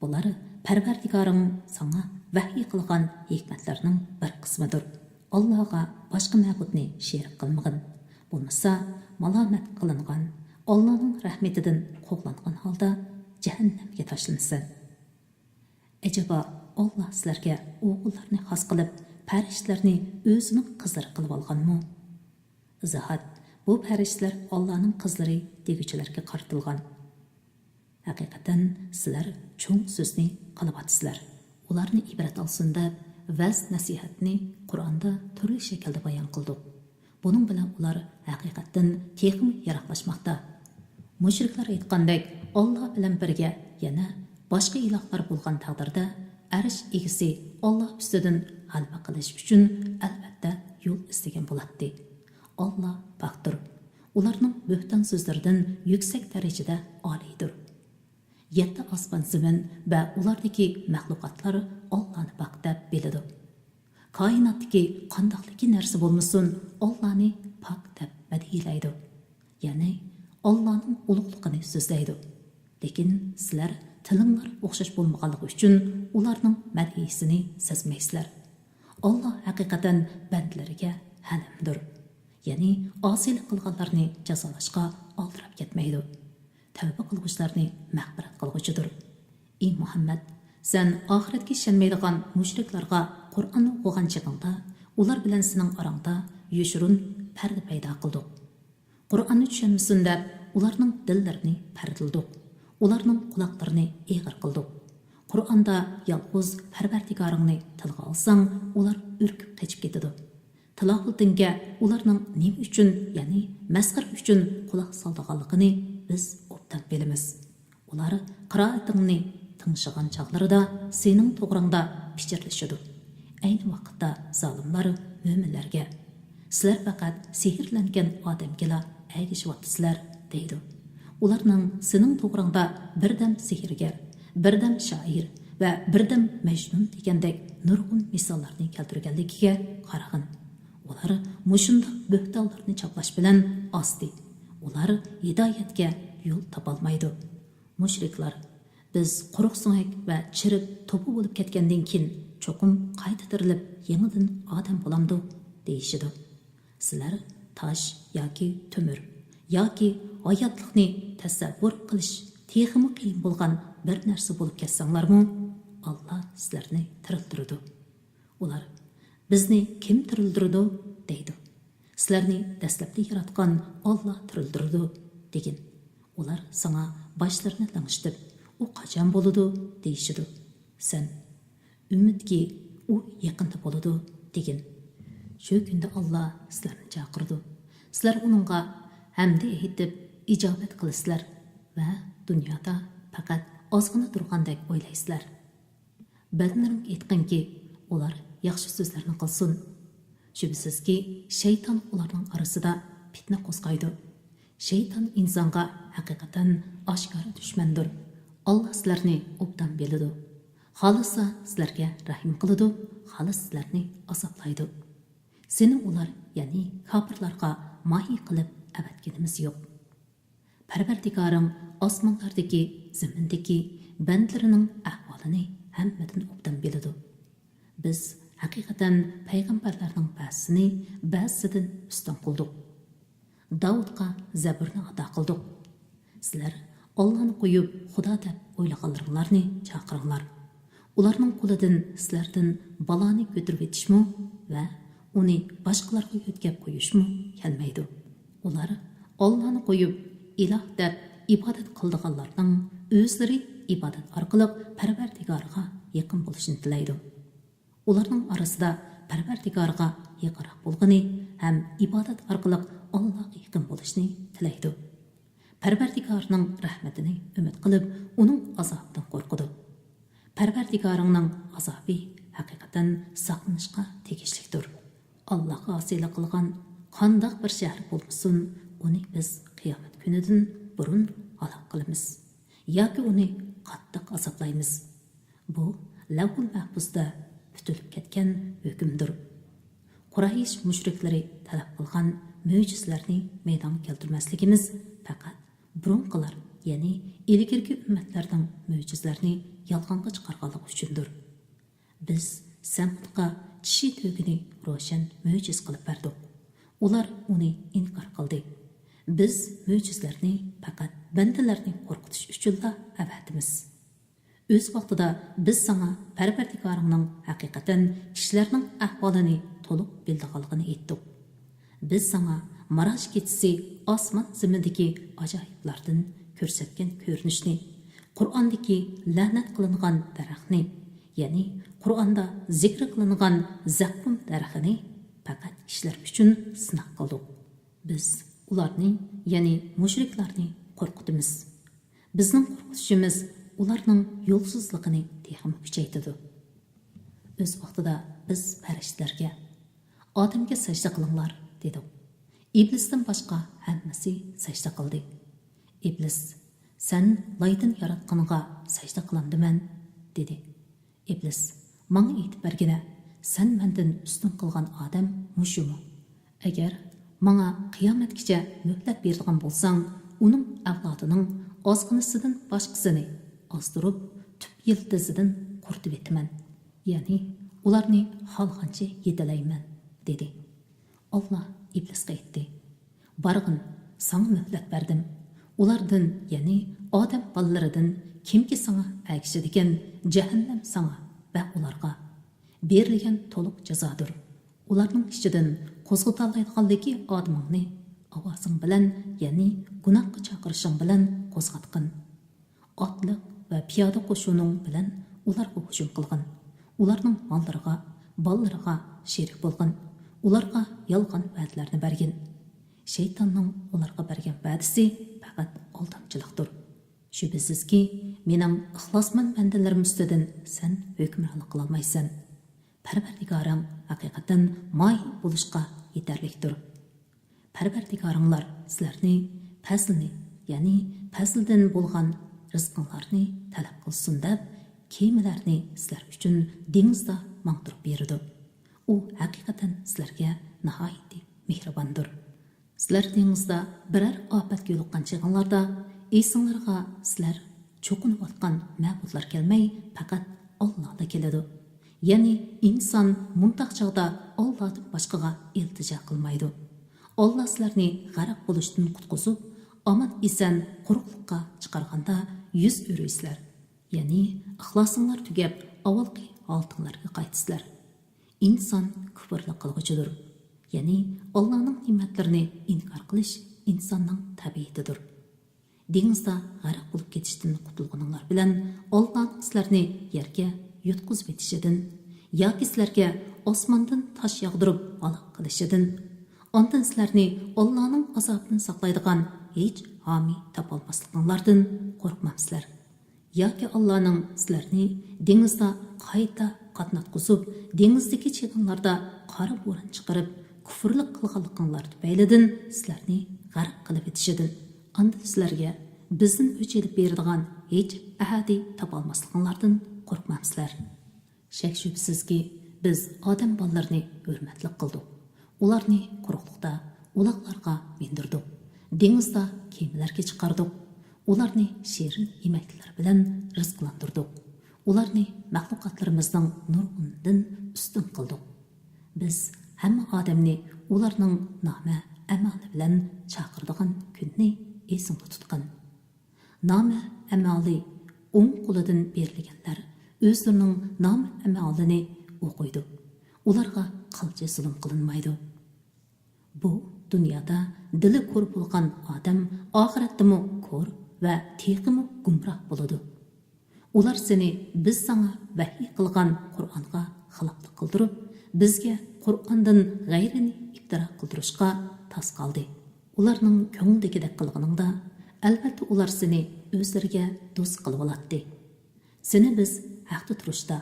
بۇلار پەرۋەردىگارىڭ ساڭا ۋەھيى قىلغان ھېكمەتلەرنىڭ بىر قىسمىدۇر. ئاللاغا باشقا مەبۇدنى شېرىك قىلمىغىن. بولمىسا، مالامەت قىلىنغان، ئاللانىڭ رەھمىتىدىن قوغلانغان ھالدا جەھەننەمگە تاشلىنىسەن. ئەجەبا، ئاللا سىلەرگە ئوغۇللارنى خاس قىلىپ، پەرىشتىلەرنى ئۆزىنىڭ قىزلىرى قىلىۋالغانمۇ؟ ئىزاھات، بۇ پەرىشتىلەر ئاللانىڭ قىزلىرى دېگۈچىلەرگە قارىتىلغان. ھەقىقەتەن سىلەر چوڭ سۆزنى قىلىۋاتىسىلەر. ئۇلارنى ئىبرەت ئالسۇن دەپ، ۋەز-نەسىھەتنى قۇرئاندا تۈرلۈك شەكىلدە بايان قىلدۇق. بۇنىڭ بىلەن ئۇلار ھەقىقەتتىن تېخىمۇ يىراقلاشماقتا. مۇشرىكلار ئېيتقاندەك، ئاللا بىلەن بىرگە يەنە باشقا ئىلاھلار بولغان تەقدىردە، ئەرش ئىگىسى ئاللا ئۈستىدىن غەلىبە قىلىش ئۈچۈن ئەلۋەتتە يول ئىزدىگەن بولاتتى. ئاللا پاكتۇر. ئۇلارنىڭ بۆھتان سۆزلىرىدىن يۈكسەك دەرىجىدە ئالىيدۇر. يەتتە ئاسمان زېمىن ۋە ئۇلاردىكى مەخلۇقاتلار ئاللانى پاك دەپ بىلىدۇ. كائىناتتىكى قانداقلىكى نەرسە بولمىسۇن، ئاللانى پاك دەپ مەدھىيلەيدۇ. يەنى ئاللانىڭ ئۇلۇغلۇقىنى سۆزلەيدۇ. لېكىن سىلەر تىلىڭلار ئوخشاش بولمىغانلىقى ئۈچۈن ئۇلارنىڭ مەدھىيىسىنى سەزمەيسىلەر. ئاللا ھەقىقەتەن بەندىلىرىگە ھەلىمدۇر. يەنى ئاسىيلىق قىلغانلارنى جازالاشقا ئالدىراپ كەتمەيدۇ. تەۋبە قىلغۇچىلارنى مەغپىرەت قىلغۇچىدۇر. ئى مۇھەممەد، سەن ئاخىرەتكە ئىشەنمەيدىغان مۇشرىكلارغا قۇرئاننى ئوقۇغان چېغىڭدا، ئۇلار بىلەن سېنىڭ ئاراڭدا يوشۇرۇن پەردە پەيدا قىلدۇق. قۇرئاننى چۈشەنمىسۇن دەپ، ئۇلارنىڭ دىللىرىنى پەردىلىدۇق. ئۇلارنىڭ قۇلاقلىرىنى ئېغىر قىلدۇق. قۇرئاندا يالغۇز پەرۋەردىگارىڭنى تىلغا ئالساڭ، ئۇلار ئۈركۈپ قېچىپ كېتىدۇ. تىلاۋىتىڭگە ئۇلارنىڭ نېمە ئۈچۈن، يەنى مەسخىرە ئۈچۈن قۇلاق سالىدىغانلىقىنى بىز ئوبدان بىلىمىز. ئۇلار قىرائىتىڭنى تىڭشىغان چاغلىرىدا سېنىڭ توغراڭدا پىچىرلىشىدۇ. ئەينى ۋاقىتتا زالىملار مۆمىنلەرگە، سىلەر پەقەت سېھىرلەنگەن ئادەمگىلا ئەگىشىۋاتىسىلەر، دەيدۇ. ئۇلارنىڭ سېنىڭ توغراڭدا بىردەم سېھىرگەر، بىردەم شائىر ۋە بىردەم مەجنۇن دېگەندەك نۇرغۇن مىساللارنى كەلتۈرگەنلىكىگە قارىغىن. ئۇلار مۇشۇنداق بۆھتانلارنى چاپلاش بىلەن ئازدى. ئۇلار ھىدايەتكە يول تاپالمايدۇ. مۇشرىكلار، بىز قۇرۇق سۆڭەك ۋە چىرىپ توپا بولۇپ كەتكەندىن كېيىن چوقۇم قايتا تىرىلىپ يېڭىدىن ئادەم بولامدۇ؟ دېيىشىدۇ. سىلەر تاش ياكى تۆمۈر ياكى ھاياتلىقنى تەسەۋۋۇر قىلىش تېخىمۇ قىيىن بولغان بىر نەرسە بولۇپ كەتسەڭلارمۇ، ئاللا سىلەرنى تىرىلدۈرىدۇ. ئۇلار، بىزنى كىم تىرىلدۈرىدۇ؟ دەيدۇ. سىلەرنى دەسلەپتە ياراتقان ئاللا تىرىلدۈرىدۇ، دېگىن. ئۇلار ساڭا باشلىرىنى لىڭشىتىپ، ئۇ قاچان بولىدۇ؟ دېيىشىدۇ. سەن، ئۈمىدكى، ئۇ يېقىندا بولىدۇ، دېگىن. شۇ كۈندە ئاللا سىلەرنى چاقىرىدۇ. سىلەر ئۇنىڭغا ھەمدە ئېيتىپ ئىجابەت قىلىسىلەر ۋە دۇنيادا پەقەت ئازغىنە تۇرغاندەك ئويلايسىلەر. بەندىلىرىمگە ئېيتقىنكى، ئۇلار ياخشى سۆزلەرنى قىلسۇن. شۈبھىسىزكى، شەيتان ئۇلارنىڭ ئارىسىدا پىتنە قوزغايدۇ. شەيتان ئىنسانغا ھەقىقەتەن ئاشكارا دۈشمەندۇر. ئاللا سىلەرنى ئوبدان بىلىدۇ. خالىسا سىلەرگە رەھىم قىلىدۇ، خالىسا سىلەرنى ئازابلايدۇ. سېنى ئۇلار، يەنى كاپىرلارغا ماھىي قىلىپ ئەۋەتكىنىمىز يوق. پەرۋەردىگارىڭ ئاسمانلاردىكى، زېمىندىكى بەندىلىرىنىڭ ئەھۋالىنى ھەممىدىن ئوبدان بىلىدۇ. بىز ھەقىقەتەن پەيغەمبەرلەرنىڭ بەزىسىنى بەزىسىدىن ئۈستۈن قىلدۇق. داۋۇتقا زەبۇرنى ئاتا قىلدۇق. سىلەر ئاللانى قويۇپ، خۇدا دەپ ئويلىغانلىرىڭلارنى چاقىرىڭلار. ئۇلارنىڭ قولىدىن سىلەردىن بالانى كۆتۈرۈۋېتىشمۇ ۋە ئۇنى باشقىلارغا يۆتكەپ قويۇشمۇ كەلمەيدۇ. ئۇلار ئاللانى قويۇپ، ئىلاھ دەپ ئىبادەت قىلىدىغانلارنىڭ ئۆزلىرى ئىبادەت ئارقىلىق پەرۋەردىگارىغا يېقىن بولۇشنى تىلەيدۇ. ئۇلارنىڭ ئارىسىدا پەرۋەردىگارىغا يېقىنراق بولغىنى ھەم ئىبادەت ئارقىلىق ئاللاغا يېقىن بولۇشنى تىلەيدۇ. پەرۋەردىگارنىڭ رەھمىتىنى ئۈمىد قىلىپ، ئۇنىڭ ئازابىدىن قورقىدۇ. پەرۋەردىگارىڭنىڭ ئازابى ھەقىقەتەن ساقلىنىشقا تېگىشلىكتۇر. ئاللاغا ئاسىيلىق قىلغان قانداق بىر شەھەر بولمىسۇن، ئۇنى بىز قىيامەت كۈنىدىن بۇرۇن ھالاك قىلىمىز ياكى ئۇنى قاتتىق ئازابلايمىز. بۇ لەۋھۇل مەھپۇزدا پۈتۈلۈپ كەتكەن ھۆكۈمدۇر. قۇرەيش مۇشرىكلىرى تەلەپ قىلغان مۆجىزىلەرنى مەيدانغا كەلتۈرمەسلىكىمىز پەقەت بۇرۇنقىلار، يەنى ئىلگىرىكى ئۈممەتلەرنىڭ مۆجىزىلەرنى يالغانغا چىقارغانلىقى ئۈچۈندۇر. بىز سەمۇدقا چىشى تۆگىنى روشەن مۆجىزە قىلىپ بەردۇق. ئۇلار ئۇنى ئىنكار قىلدى. بىز مۆجىزىلەرنى پەقەت بەندىلەرنى قورقۇتۇش ئۈچۈنلا ئەۋەتىمىز. ئۆز ۋاقتىدا بىز ساڭا پەرۋەردىگارىڭنىڭ ھەقىقەتەن كىشىلەرنىڭ ئەھۋالىنى تولۇق بىلىدىغانلىقىنى ئېيتتۇق. بىز ساڭا مىراج كېچىسى ئاسمان زېمىندىكى ئاجايىپلاردىن كۆرسەتكەن كۆرۈنۈشنى، قۇرئاندىكى لەنەت قىلىنغان دەرەخنى، يەنى قۇرئاندا زىكرى قىلىنغان زەققۇم دەرىخىنى پەقەت كىشىلەر ئۈچۈن سىناق قىلدۇق. بىز ئۇلارنى، يەنى مۇشرىكلارنى قورقۇتىمىز. بىزنىڭ قورقۇتۇشىمىز ئۇلارنىڭ يولسىزلىقىنى تېخىمۇ كۈچەيتىدۇ. ئۆز ۋاقتىدا بىز پەرىشتىلەرگە، «ئادەمگە سەجدە قىلىڭلار» دېدۇق. ئىبلىستىن باشقا ھەممىسى سەجدە قىلدى. ئىبلىس، «سەن لايدىن ياراتقانغا سەجدە قىلامدىمەن؟» دېدى. ئىبلىس، «ماڭا ئېيتىپ بەرگىنە، سەن مەندىن ئۈستۈن قىلغان ئادەم مۇشۇمۇ؟ ئەگەر ماڭا قىيامەتكىچە مۆھلەت بېرىدىغان بولساڭ، ئۇنىڭ ئەۋلادىنىڭ ئازغىنىسىدىن باشقىسىنى ئازدۇرۇپ، تۈپ يىلتىزىدىن قۇرۇتۇۋېتىمەن، يەنى ئۇلارنى خالىغانچە يېتىلەيمەن» دېدى. ئاللا ئىبلىسقا ئېيتتى، «بارغىن، ساڭا مۆھلەت بەردىم. ئۇلاردىن، يەنى ئادەم بالىلىرىدىن كىمكى ساڭا ئەگىشىدىكەن، جەھەننەم ساڭا ۋە ئۇلارغا بېرىلگەن تولۇق جازادۇر. ئۇلارنىڭ ئىچىدىن قوزغىتالايدىغانلىكى ئادىمىڭنى ئاۋازىڭ بىلەن، يەنى گۇناھقا چاقىرىشىڭ بىلەن قوزغاتقىن. ئاتلىق ۋە پىيادە قوشۇنۇڭ بىلەن ئۇلارغا ھۇجۇم قىلغىن. ئۇلارنىڭ ماللىرىغا، بالىلىرىغا شېرىك بولغىن. ئۇلارغا يالغان ۋەدىلەرنى بەرگىن. شەيتاننىڭ ئۇلارغا بەرگەن ۋەدىسى پەقەت ئالدامچىلىقتۇر. شۈبھىسىزكى، مېنىڭ ئىخلاسمەن بەندىلىرىم ئۈستىدىن سەن ھۆكۈمرانلىق قىلالمايسەن. پەرۋەردىگارىڭ ھەقىقەتەن ماھىر بولۇشقا يېتەرلىكتۇر. پەرۋەردىگارىڭلار سىلەرنى پەزلىنى، يەنى پەزلىدىن بولغان رىزقىڭلارنى تەلەپ قىلسۇن دەپ، كېمىلەرنى سىلەر ئۈچۈن دېڭىزدا ماڭدۇرۇپ بېرىدۇ. ئۇ ھەقىقەتەن سىلەرگە ناھايىتى مېھرىباندۇر. سىلەر دېڭىزدا بىرەر ئاپەتكە يولۇققان چېغىڭلاردا، ئېسىڭلارغا سىلەر چوقۇنۇۋاتقان مەبۇدلار كەلمەي، پەقەت ئاللالا كېلىدۇ. يەنى ئىنسان مۇنداق چاغدا ئاللادىن باشقىغا ئىلتىجا قىلمايدۇ. ئاللا سىلەرنى غەرق بولۇشتىن قۇتقۇزۇپ، ئامان-ئېسەن قۇرۇقلۇققا چىقارغاندا يۈز ئۆرۈيسىلەر. يەنى ئىخلاسىڭلار تۈگەپ، ئاۋۋالقى ھالىتىڭلارغا قايتىسىلەر. ئىنسان كۇپۇرلۇق قىلغۇچىدۇر. يەنى ئاللانىڭ نېمەتلىرىنى ئىنكار قىلىش ئىنساننىڭ تەبىئىتىدۇر. دېڭىزدا غەرق بولۇپ كېتىشتىن قۇتۇلغىنىڭلار بىلەن ئاللانىڭ سىلەرنى يەرگە يۇتقۇزۇۋېتىشىدىن ياكى سىلەرگە ئاسماندىن تاش ياغدۇرۇپ ھالاك قىلىشىدىن، ئاندىن سىلەرنى ئاللانىڭ ئازابىدىن ساقلايدىغان ھېچ ھامىي تاپالماسلىقىڭلاردىن قورقمامسىلەر؟ ياكى ئاللانىڭ سىلەرنى دېڭىزدا قايتا قاتناتقۇزۇپ، دېڭىزدىكى چېغىڭلاردا قارا بوران چىقىرىپ، كۇفرلۇق قىلغانلىقىڭلار تۈپەيلىدىن سىلەرنى غەرق قىلىۋېتىشىدىن، ئاندىن سىلەرگە بىزدىن ئۆچ ئېلىپ بېرىدىغان ھېچ ئەھەدى تاپالماسلىقىڭلاردىن قورقمامسىلەر؟ شەك-شۈبھىسىزكى، بىز ئادەم بالىلىرىنى ھۆرمەتلىك قىلدۇق. ئۇلارنى قۇرۇقلۇقتا ئۇلاغلارغا مىندۈردۇق. دېڭىزدا كېمىلەرگە چىقاردۇق. ئۇلارنى شېرىن يېمەكلىكلەر بىلەن رىزقىلاندۇردۇق. ئۇلارنى مەخلۇقاتلىرىمىزنىڭ نۇرغۇنىدىن ئۈستۈن قىلدۇق. بىز ھەممە ئادەمنى ئۇلارنىڭ نامە، ئەمالى بىلەن چاقىرىدىغان كۈننى ئېسىڭدە تۇتقىن. نامە ئەمالى ئوڭ قولىدىن بېرىلگەنلەر ئۆزلىرىنىڭ نامە ئەمالىنى ئوقۇيدۇ. ئۇلارغا قىلچە زۇلۇم قىلىنمايدۇ. بۇ دۇنيادا دىلى كور بولغان ئادەم ئاخىرەتتىمۇ كور ۋە تېخىمۇ گۇمراھ بولىدۇ. ئۇلار سېنى بىز ساڭا ۋەھىي قىلغان قۇرئانغا خىلاپلىق قىلدۇرۇپ، بىزگە قۇرئاندىن غەيرىنى ئىپتىرا قىلدۇرۇشقا تاس قالدى. ئۇلارنىڭ كۆڭلىدىكىدەك قىلغىنىڭدا، ئەلۋەتتە ئۇلار سېنى ئۆزلىرىگە دوست قىلىۋالاتتى. سېنى بىز ھەقتە تۇرۇشتا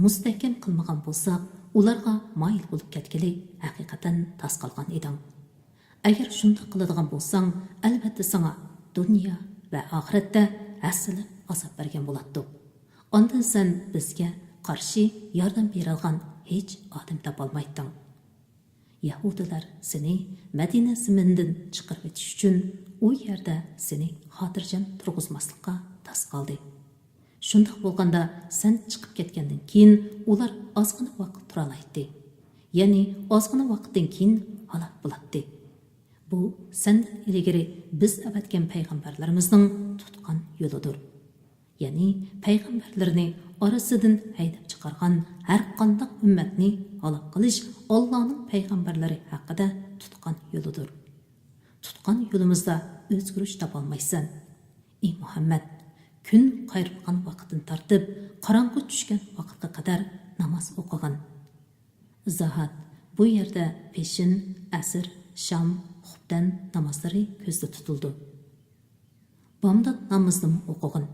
مۇستەھكەم قىلمىغان بولساق، ئۇلارغا مايىل بولۇپ كەتكىلى ھەقىقەتەن تاس قالغان ئىدىڭ. ئەگەر شۇنداق قىلىدىغان بولساڭ، ئەلۋەتتە ساڭا دۇنيا ۋە ئاخىرەتتە ھەسسىلەپ ئازاب بەرگەن بولاتتۇق. ئاندىن سەن بىزگە قارشى ياردەم بېرىدىغان ھېچ ئادەم تاپالمايتتىڭ. يەھۇدىيلار سېنى مەدىنە زېمىنىدىن چىقىرىۋېتىش ئۈچۈن ئۇ يەردە سېنى خاتىرجەم تۇرغۇزماسلىققا تاس قالدى. شۇنداق بولغاندا سەن چىقىپ كەتكەندىن كېيىن ئۇلار ئازغىنە ۋاقىت تۇرالايتتى. يەنى ئازغىنە ۋاقىتتىن كېيىن ھالاك بولاتتى. بۇ سەندىن ئىلگىرى بىز ئەۋەتكەن پەيغەمبەرلىرىمىزنىڭ تۇتقان يولىدۇر. يەنى پەيغەمبەرلىرىنى ئارىسىدىن ھەيدەپ چىقارغان ھەرقانداق ئۈممەتنى ھالاك قىلىش ئاللانىڭ پەيغەمبەرلىرى ھەققىدە تۇتقان يولىدۇر. تۇتقان يولىمىزدا ئۆزگىرىش تاپالمايسەن. ئى مۇھەممەد، كۈن قايرىلغان ۋاقىتتىن تارتىپ قاراڭغۇ چۈشكەن ۋاقىتقا قەدەر ناماز ئوقۇغىن. زاھات، بۇ يەردە پېشىن، ئەسىر، شام، خۇپتەن نامازلىرى كۆزدە تۇتۇلىدۇ. بامدات نامىزىنىمۇ ئوقۇغىن.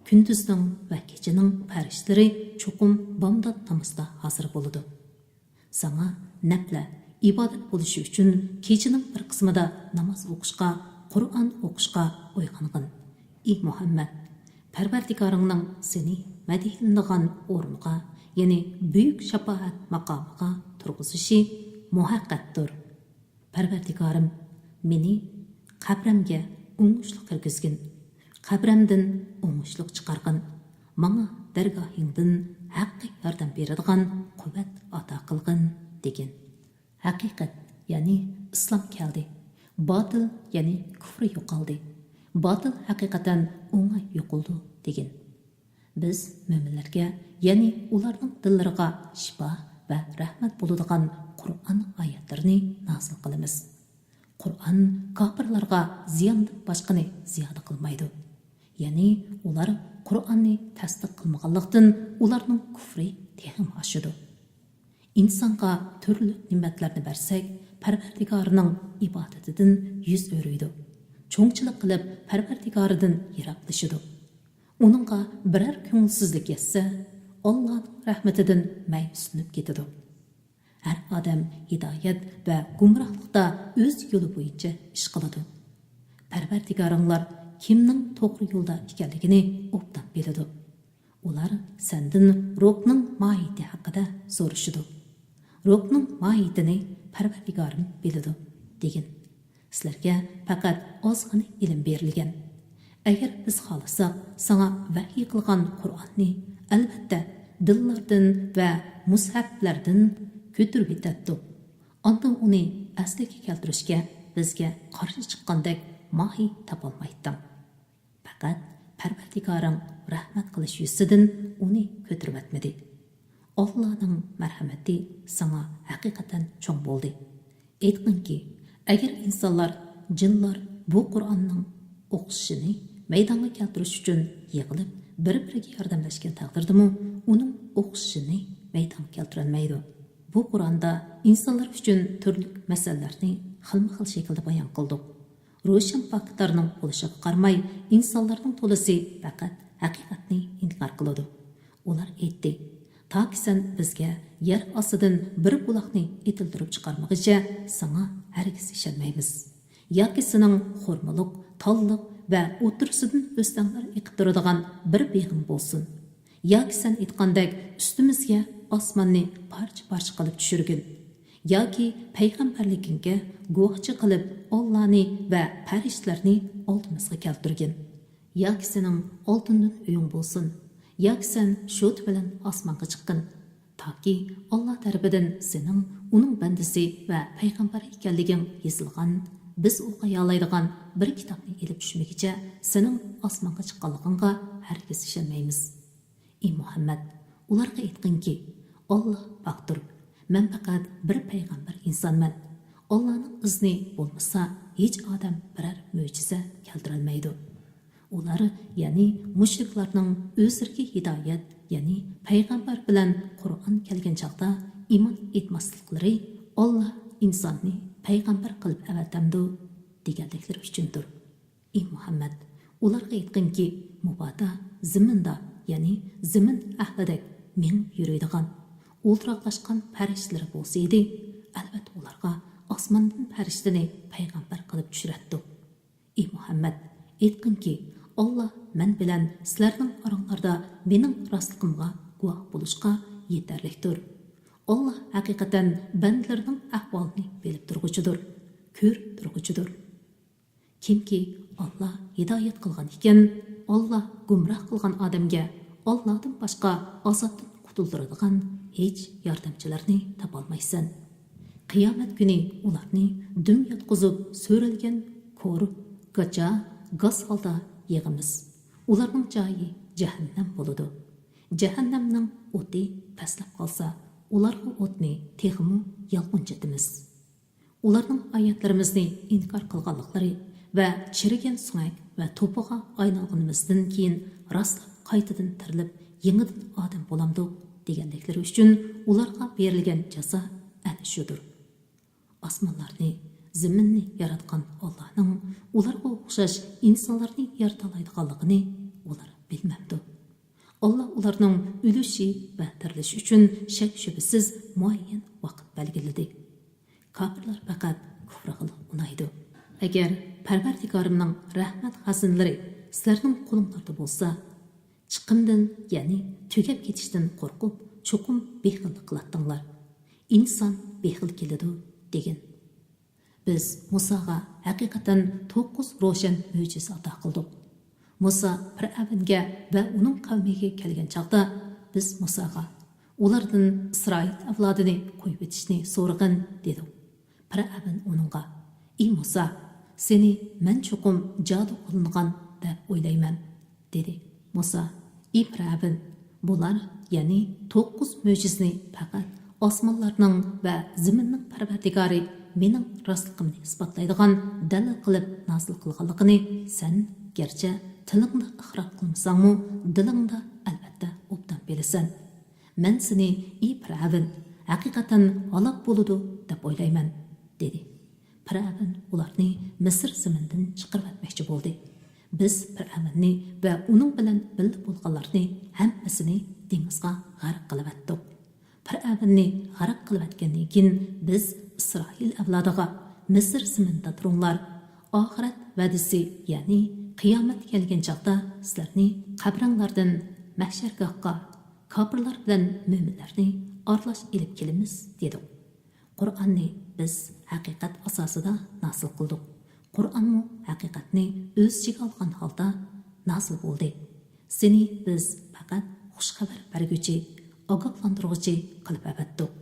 كۈندۈزنىڭ ۋە كېچىنىڭ پەرىشتىلىرى چوقۇم بامدات نامىزىدا ھازىر بولىدۇ. ساڭا نەپلە ئىبادەت بولۇشى ئۈچۈن كېچىنىڭ بىر قىسمىدا ناماز ئوقۇشقا، قۇرئان ئوقۇشقا ئويغانغىن. ئى مۇھەممەد، پەرۋەردىگارىڭنىڭ سېنى مەدھىيلىنىدىغان ئورۇنغا، يەنى بۈيۈك شاپائەت ماقامىغا تۇرغۇزۇشى مۇھەققەتتۇر. پەرۋەردىگارىم، مېنى قەبرەمگە ئوڭۇشلۇق كىرگۈزگىن، قەبرەمدىن ئوڭۇشلۇق چىقارغىن، ماڭا دەرگاھىڭدىن ھەققە ياردەم بېرىدىغان قۇۋۋەت ئاتا قىلغىن، دېگىن. ھەقىقەت، يەنى ئىسلام كەلدى، باتىل، يەنى كۇفر يوقالدى، باتىل ھەقىقەتەن ئوڭاي يوقىلىدۇ، دېگىن. بىز مۆمىنلەرگە، يەنى ئۇلارنىڭ دىللىرىغا شىپا ۋە رەھمەت بولىدىغان قۇرئان ئايەتلىرىنى نازىل قىلىمىز. قۇرئان كاپىرلارغا زىياندىن باشقىنى زىيادە قىلمايدۇ. يەنى ئۇلار قۇرئاننى تەستىق قىلمىغانلىقتىن، ئۇلارنىڭ كۇفرى تېخىمۇ ئاشىدۇ. ئىنسانغا تۈرلۈك نېمەتلەرنى بەرسەك، پەرۋەردىگارىنىڭ ئىبادىتىدىن يۈز ئۆرۈيدۇ. چوڭچىلىق قىلىپ، پەرۋەردىگارىدىن يىراقلىشىدۇ. ئۇنىڭغا بىرەر كۆڭۈلسىزلىك يەتسە، ئاللانىڭ رەھمىتىدىن مەيۈسلىنىپ كېتىدۇ. ھەر ئادەم ھىدايەت ۋە گۇمراھلىقتا ئۆز يولى بويىچە ئىش قىلىدۇ. پەرۋەردىگارىڭلار كىمنىڭ توغرا يولدا ئىكەنلىكىنى ئوبدان بىلىدۇ. ئۇلار سەندىن روھنىڭ ماھىيىتى ھەققىدە سورىشىدۇ. روھنىڭ ماھىيىتىنى پەرۋەردىگارىم بىلىدۇ، دېگىن. سىلەرگە پەقەت ئازغىنە ئىلىم بېرىلگەن. ئەگەر بىز خالىساق، ساڭا ۋەھىي قىلغان قۇرئاننى، ئەلۋەتتە، دىللاردىن ۋە مۇسھەپلەردىن كۆتۈرۈۋېتەتتۇق. ئاندىن ئۇنى ئەسلىگە كەلتۈرۈشكە بىزگە قارشى چىققاندەك ماھىي تاپالمايتتىڭ. پەقەت پەرۋەردىگارىڭ رەھمەت قىلىش يۈزىسىدىن ئۇنى كۆتۈرۈۋەتمىدى. ئاللانىڭ مەرھەمىتى ساڭا ھەقىقەتەن چوڭ بولدى. ئېيتقىنكى، ئەگەر ئىنسانلار جىنلار بۇ قۇرئاننىڭ ئوخشىشىنى مەيدانغا كەلتۈرۈش ئۈچۈن يىغىلىپ، بىر-بىرىگە ياردەملەشكەن تەقدىردىمۇ، ئۇنىڭ ئوخشىشىنى مەيدانغا كەلتۈرەلمەيدۇ. بۇ قۇرئاندا ئىنسانلار ئۈچۈن تۈرلۈك مەسىلىلەرنى خىلمۇ خىل شەكىلدە بايان قىلدۇق. روشەن پاكىتلارنىڭ بولۇشىغا قارىماي، ئىنسانلارنىڭ تولىسى پەقەت ھەقىقەتنى ئىنكار قىلىدۇ. ئۇلار ئېيتتى، تاكى سەن بىزگە يەر ئاستىدىن بىر بۇلاقنى ئېتىلدۈرۈپ چىقارمىغىچە، ساڭا ھەرگىز ئىشەنمەيمىز. ياكى سېنىڭ خورمىلىق، تاللىق ۋە ئوتتۇرىسىدىن ئۆستەڭلەر ئېقىپ تۇرىدىغان بىر بېغىڭ بولسۇن. ياكى سەن ئېيتقاندەك ئۈستىمىزگە ئاسماننى پارچە-پارچە قىلىپ چۈشۈرگىن. ياكى پەيغەمبەرلىكىڭگە گۇۋاھچى قىلىپ ئاللانى ۋە پەرىشتىلەرنى ئالدىمىزغا كەلتۈرگىن. ياكى سېنىڭ ئالتۇندىن ئۆيۈڭ بولسۇن. ياكى سەن شوتا بىلەن ئاسمانغا چىققىن. تاكى ئاللا تەرىپىدىن سېنىڭ ئۇنىڭ بەندىسى ۋە پەيغەمبىرى ئىكەنلىكىڭ يېزىلغان، بىز ئوقۇيالايدىغان بىر كىتابنى ئېلىپ چۈشمىگۈچە سېنىڭ ئاسمانغا چىققانلىقىڭغا ھەرگىز ئىشەنمەيمىز. ئى مۇھەممەد، ئۇلارغا ئېيتقىنكى، ئاللا ھەقتۇر، مەن پەقەت بىر پەيغەمبەر ئىنسانمەن. ئاللانىڭ ئىزنى بولمىسا، ھېچ ئادەم بىرەر مۆجىزە كەلتۈرەلمەيدۇ. ئۇلار، يەنى مۇشرىكلارنىڭ ئۆزلىرىگە ھىدايەت، يەنى پەيغەمبەر بىلەن قۇرئان كەلگەن چاغدا ئىمان ئېيتماسلىقلىرى، ئاللا ئىنساننى پەيغەمبەر قىلىپ ئەۋەتەمدۇ؟ دېگەنلىكلىرى ئۈچۈندۇر. ئى مۇھەممەد، ئۇلارغا ئېيتقىنكى، مۇبادا زېمىندا، يەنى زېمىن ئەھلىدەك مېڭىپ يۈرىدىغان، ئولتۇراقلاشقان پەرىشتىلىرى بولسا ئىدى، ئەلۋەتتە ئۇلارغا ئاسماندىن پەرىشتىنى پەيغەمبەر قىلىپ چۈشۈرەتتۇق. ئى مۇھەممەد، ئېيتقىنكى، ئاللا مەن بىلەن سىلەرنىڭ ئاراڭلاردا مېنىڭ راستلىقىمغا گۇۋاھ بولۇشقا يېتەرلىكتۇر. ئاللا ھەقىقەتەن بەندىلىرىنىڭ ئەھۋالىنى بىلىپ تۇرغۇچىدۇر، كۆرۈپ تۇرغۇچىدۇر. كىمكى ئاللا ھىدايەت قىلغان ئىكەن، ئاللا گۇمراھ قىلغان ئادەمگە ئاللادىن باشقا ئازابتىن قۇتۇلدۇرىدىغان ھېچ ياردەمچىلەرنى تاپالمايسەن. قىيامەت كۈنى ئۇلارنى دۈم ياتقۇزۇپ سۆرەلگەن كور، گاچا، گاس ھالدا يىغىمىز. ئۇلارنىڭ جايى جەھەننەم بولىدۇ. جەھەننەمنىڭ ئوتى پەسلەپ قالسا، ئۇلارغا ئوتنى تېخىمۇ يالقۇنجىتىمىز. ئۇلارنىڭ ئايەتلىرىمىزنى ئىنكار قىلغانلىقلىرى ۋە چىرىگەن سۆڭەك ۋە توپىغا ئايلانغىنىمىزدىن كېيىن راستلا قايتىدىن تىرىلىپ، يېڭىدىن ئادەم بولامدۇق دېگەنلىكلىرى ئۈچۈن ئۇلارغا بېرىلگەن جازا ئەنە شۇدۇر. ئاسمانلارنى، زېمىننى ياراتقان ئاللانىڭ ئۇلارغا ئوخشاش ئىنسانلارنى يارىتالايدىغانلىقىنى ئۇلار بىلمەمدۇ؟ ئاللا ئۇلارنىڭ ئۆلۈشى ۋە تىرىلىشى ئۈچۈن شەك-شۈبھىسىز مۇئەييەن ۋاقىت بەلگىلىدى. كاپىرلار پەقەت كۇفرىغىلا ئۇنايدۇ. ئەگەر پەرۋەردىگارىمنىڭ رەھمەت خازىنىلىرى سىلەرنىڭ قولۇڭلاردا بولسا، چىقىمدىن، يەنى تۈگەپ كېتىشتىن قورقۇپ، چوقۇم بېخىللىق قىلاتتىڭلار. ئىنسان بېخىل كېلىدۇ، دېگىن. بىز مۇساغا ھەقىقەتەن توققۇز روشەن مۆجىزە ئاتا قىلدۇق. مۇسا پىرئەۋنگە ۋە ئۇنىڭ قەۋمىگە كەلگەن چاغدا، بىز مۇساغا، ئۇلاردىن ئىسرائىل ئەۋلادىنى قويۇۋېتىشنى سورىغىن، دېدۇق. پىرئەۋن ئۇنىڭغا، ئى مۇسا، سېنى مەن چوقۇم جادۇ قىلىنغان دەپ ئويلايمەن، دېدى. مۇسا، ئى پىرئەۋن، بۇلار، يەنى توققۇز مۆجىزىنى پەقەت ئاسمانلارنىڭ ۋە زېمىننىڭ پەرۋەردىگارى مېنىڭ راستلىقىمنى ئىسپاتلايدىغان دەلىل قىلىپ نازىل قىلغانلىقىنى سەن گەرچە تىلىڭدا ئىقرار قىلمىساڭمۇ، دىلىڭدا ئەلۋەتتە ئوبدان بىلىسەن. مەن سېنى، ئى پىرئەۋن، ھەقىقەتەن ھالاك بولىدۇ دەپ ئويلايمەن، دېدى. پىرئەۋن ئۇلارنى مىسىر زېمىنىدىن چىقىرىۋەتمەكچى بولدى. بىز پىرئەۋننى ۋە ئۇنىڭ بىلەن بىللە بولغانلارنى ھەممىسىنى دېڭىزغا غەرق قىلىۋەتتۇق. پىرئەۋننى غەرق قىلىۋەتكەندىن كېيىن، بىز ئىسرائىل ئەۋلادىغا، مىسىر زېمىنىدا تۇرۇڭلار، ئاخىرەت ۋەدىسى، يەنى قىيامەت كەلگەن چاغدا سىلەرنى قەبرەڭلاردىن مەھشەرگاھقا كاپىرلار بىلەن مۆمىنلەرنى ئارىلاش ئېلىپ كېلىمىز، دېدۇق. قۇرئاننى بىز ھەقىقەت ئاساسىدا نازىل قىلدۇق. قۇرئانمۇ ھەقىقەتنى ئۆز ئىچىگە ئالغان ھالدا نازىل بولدى. سېنى بىز پەقەت خۇش خەۋەر بەرگۈچى، ئاگاھلاندۇرغۇچى قىلىپ ئەۋەتتۇق.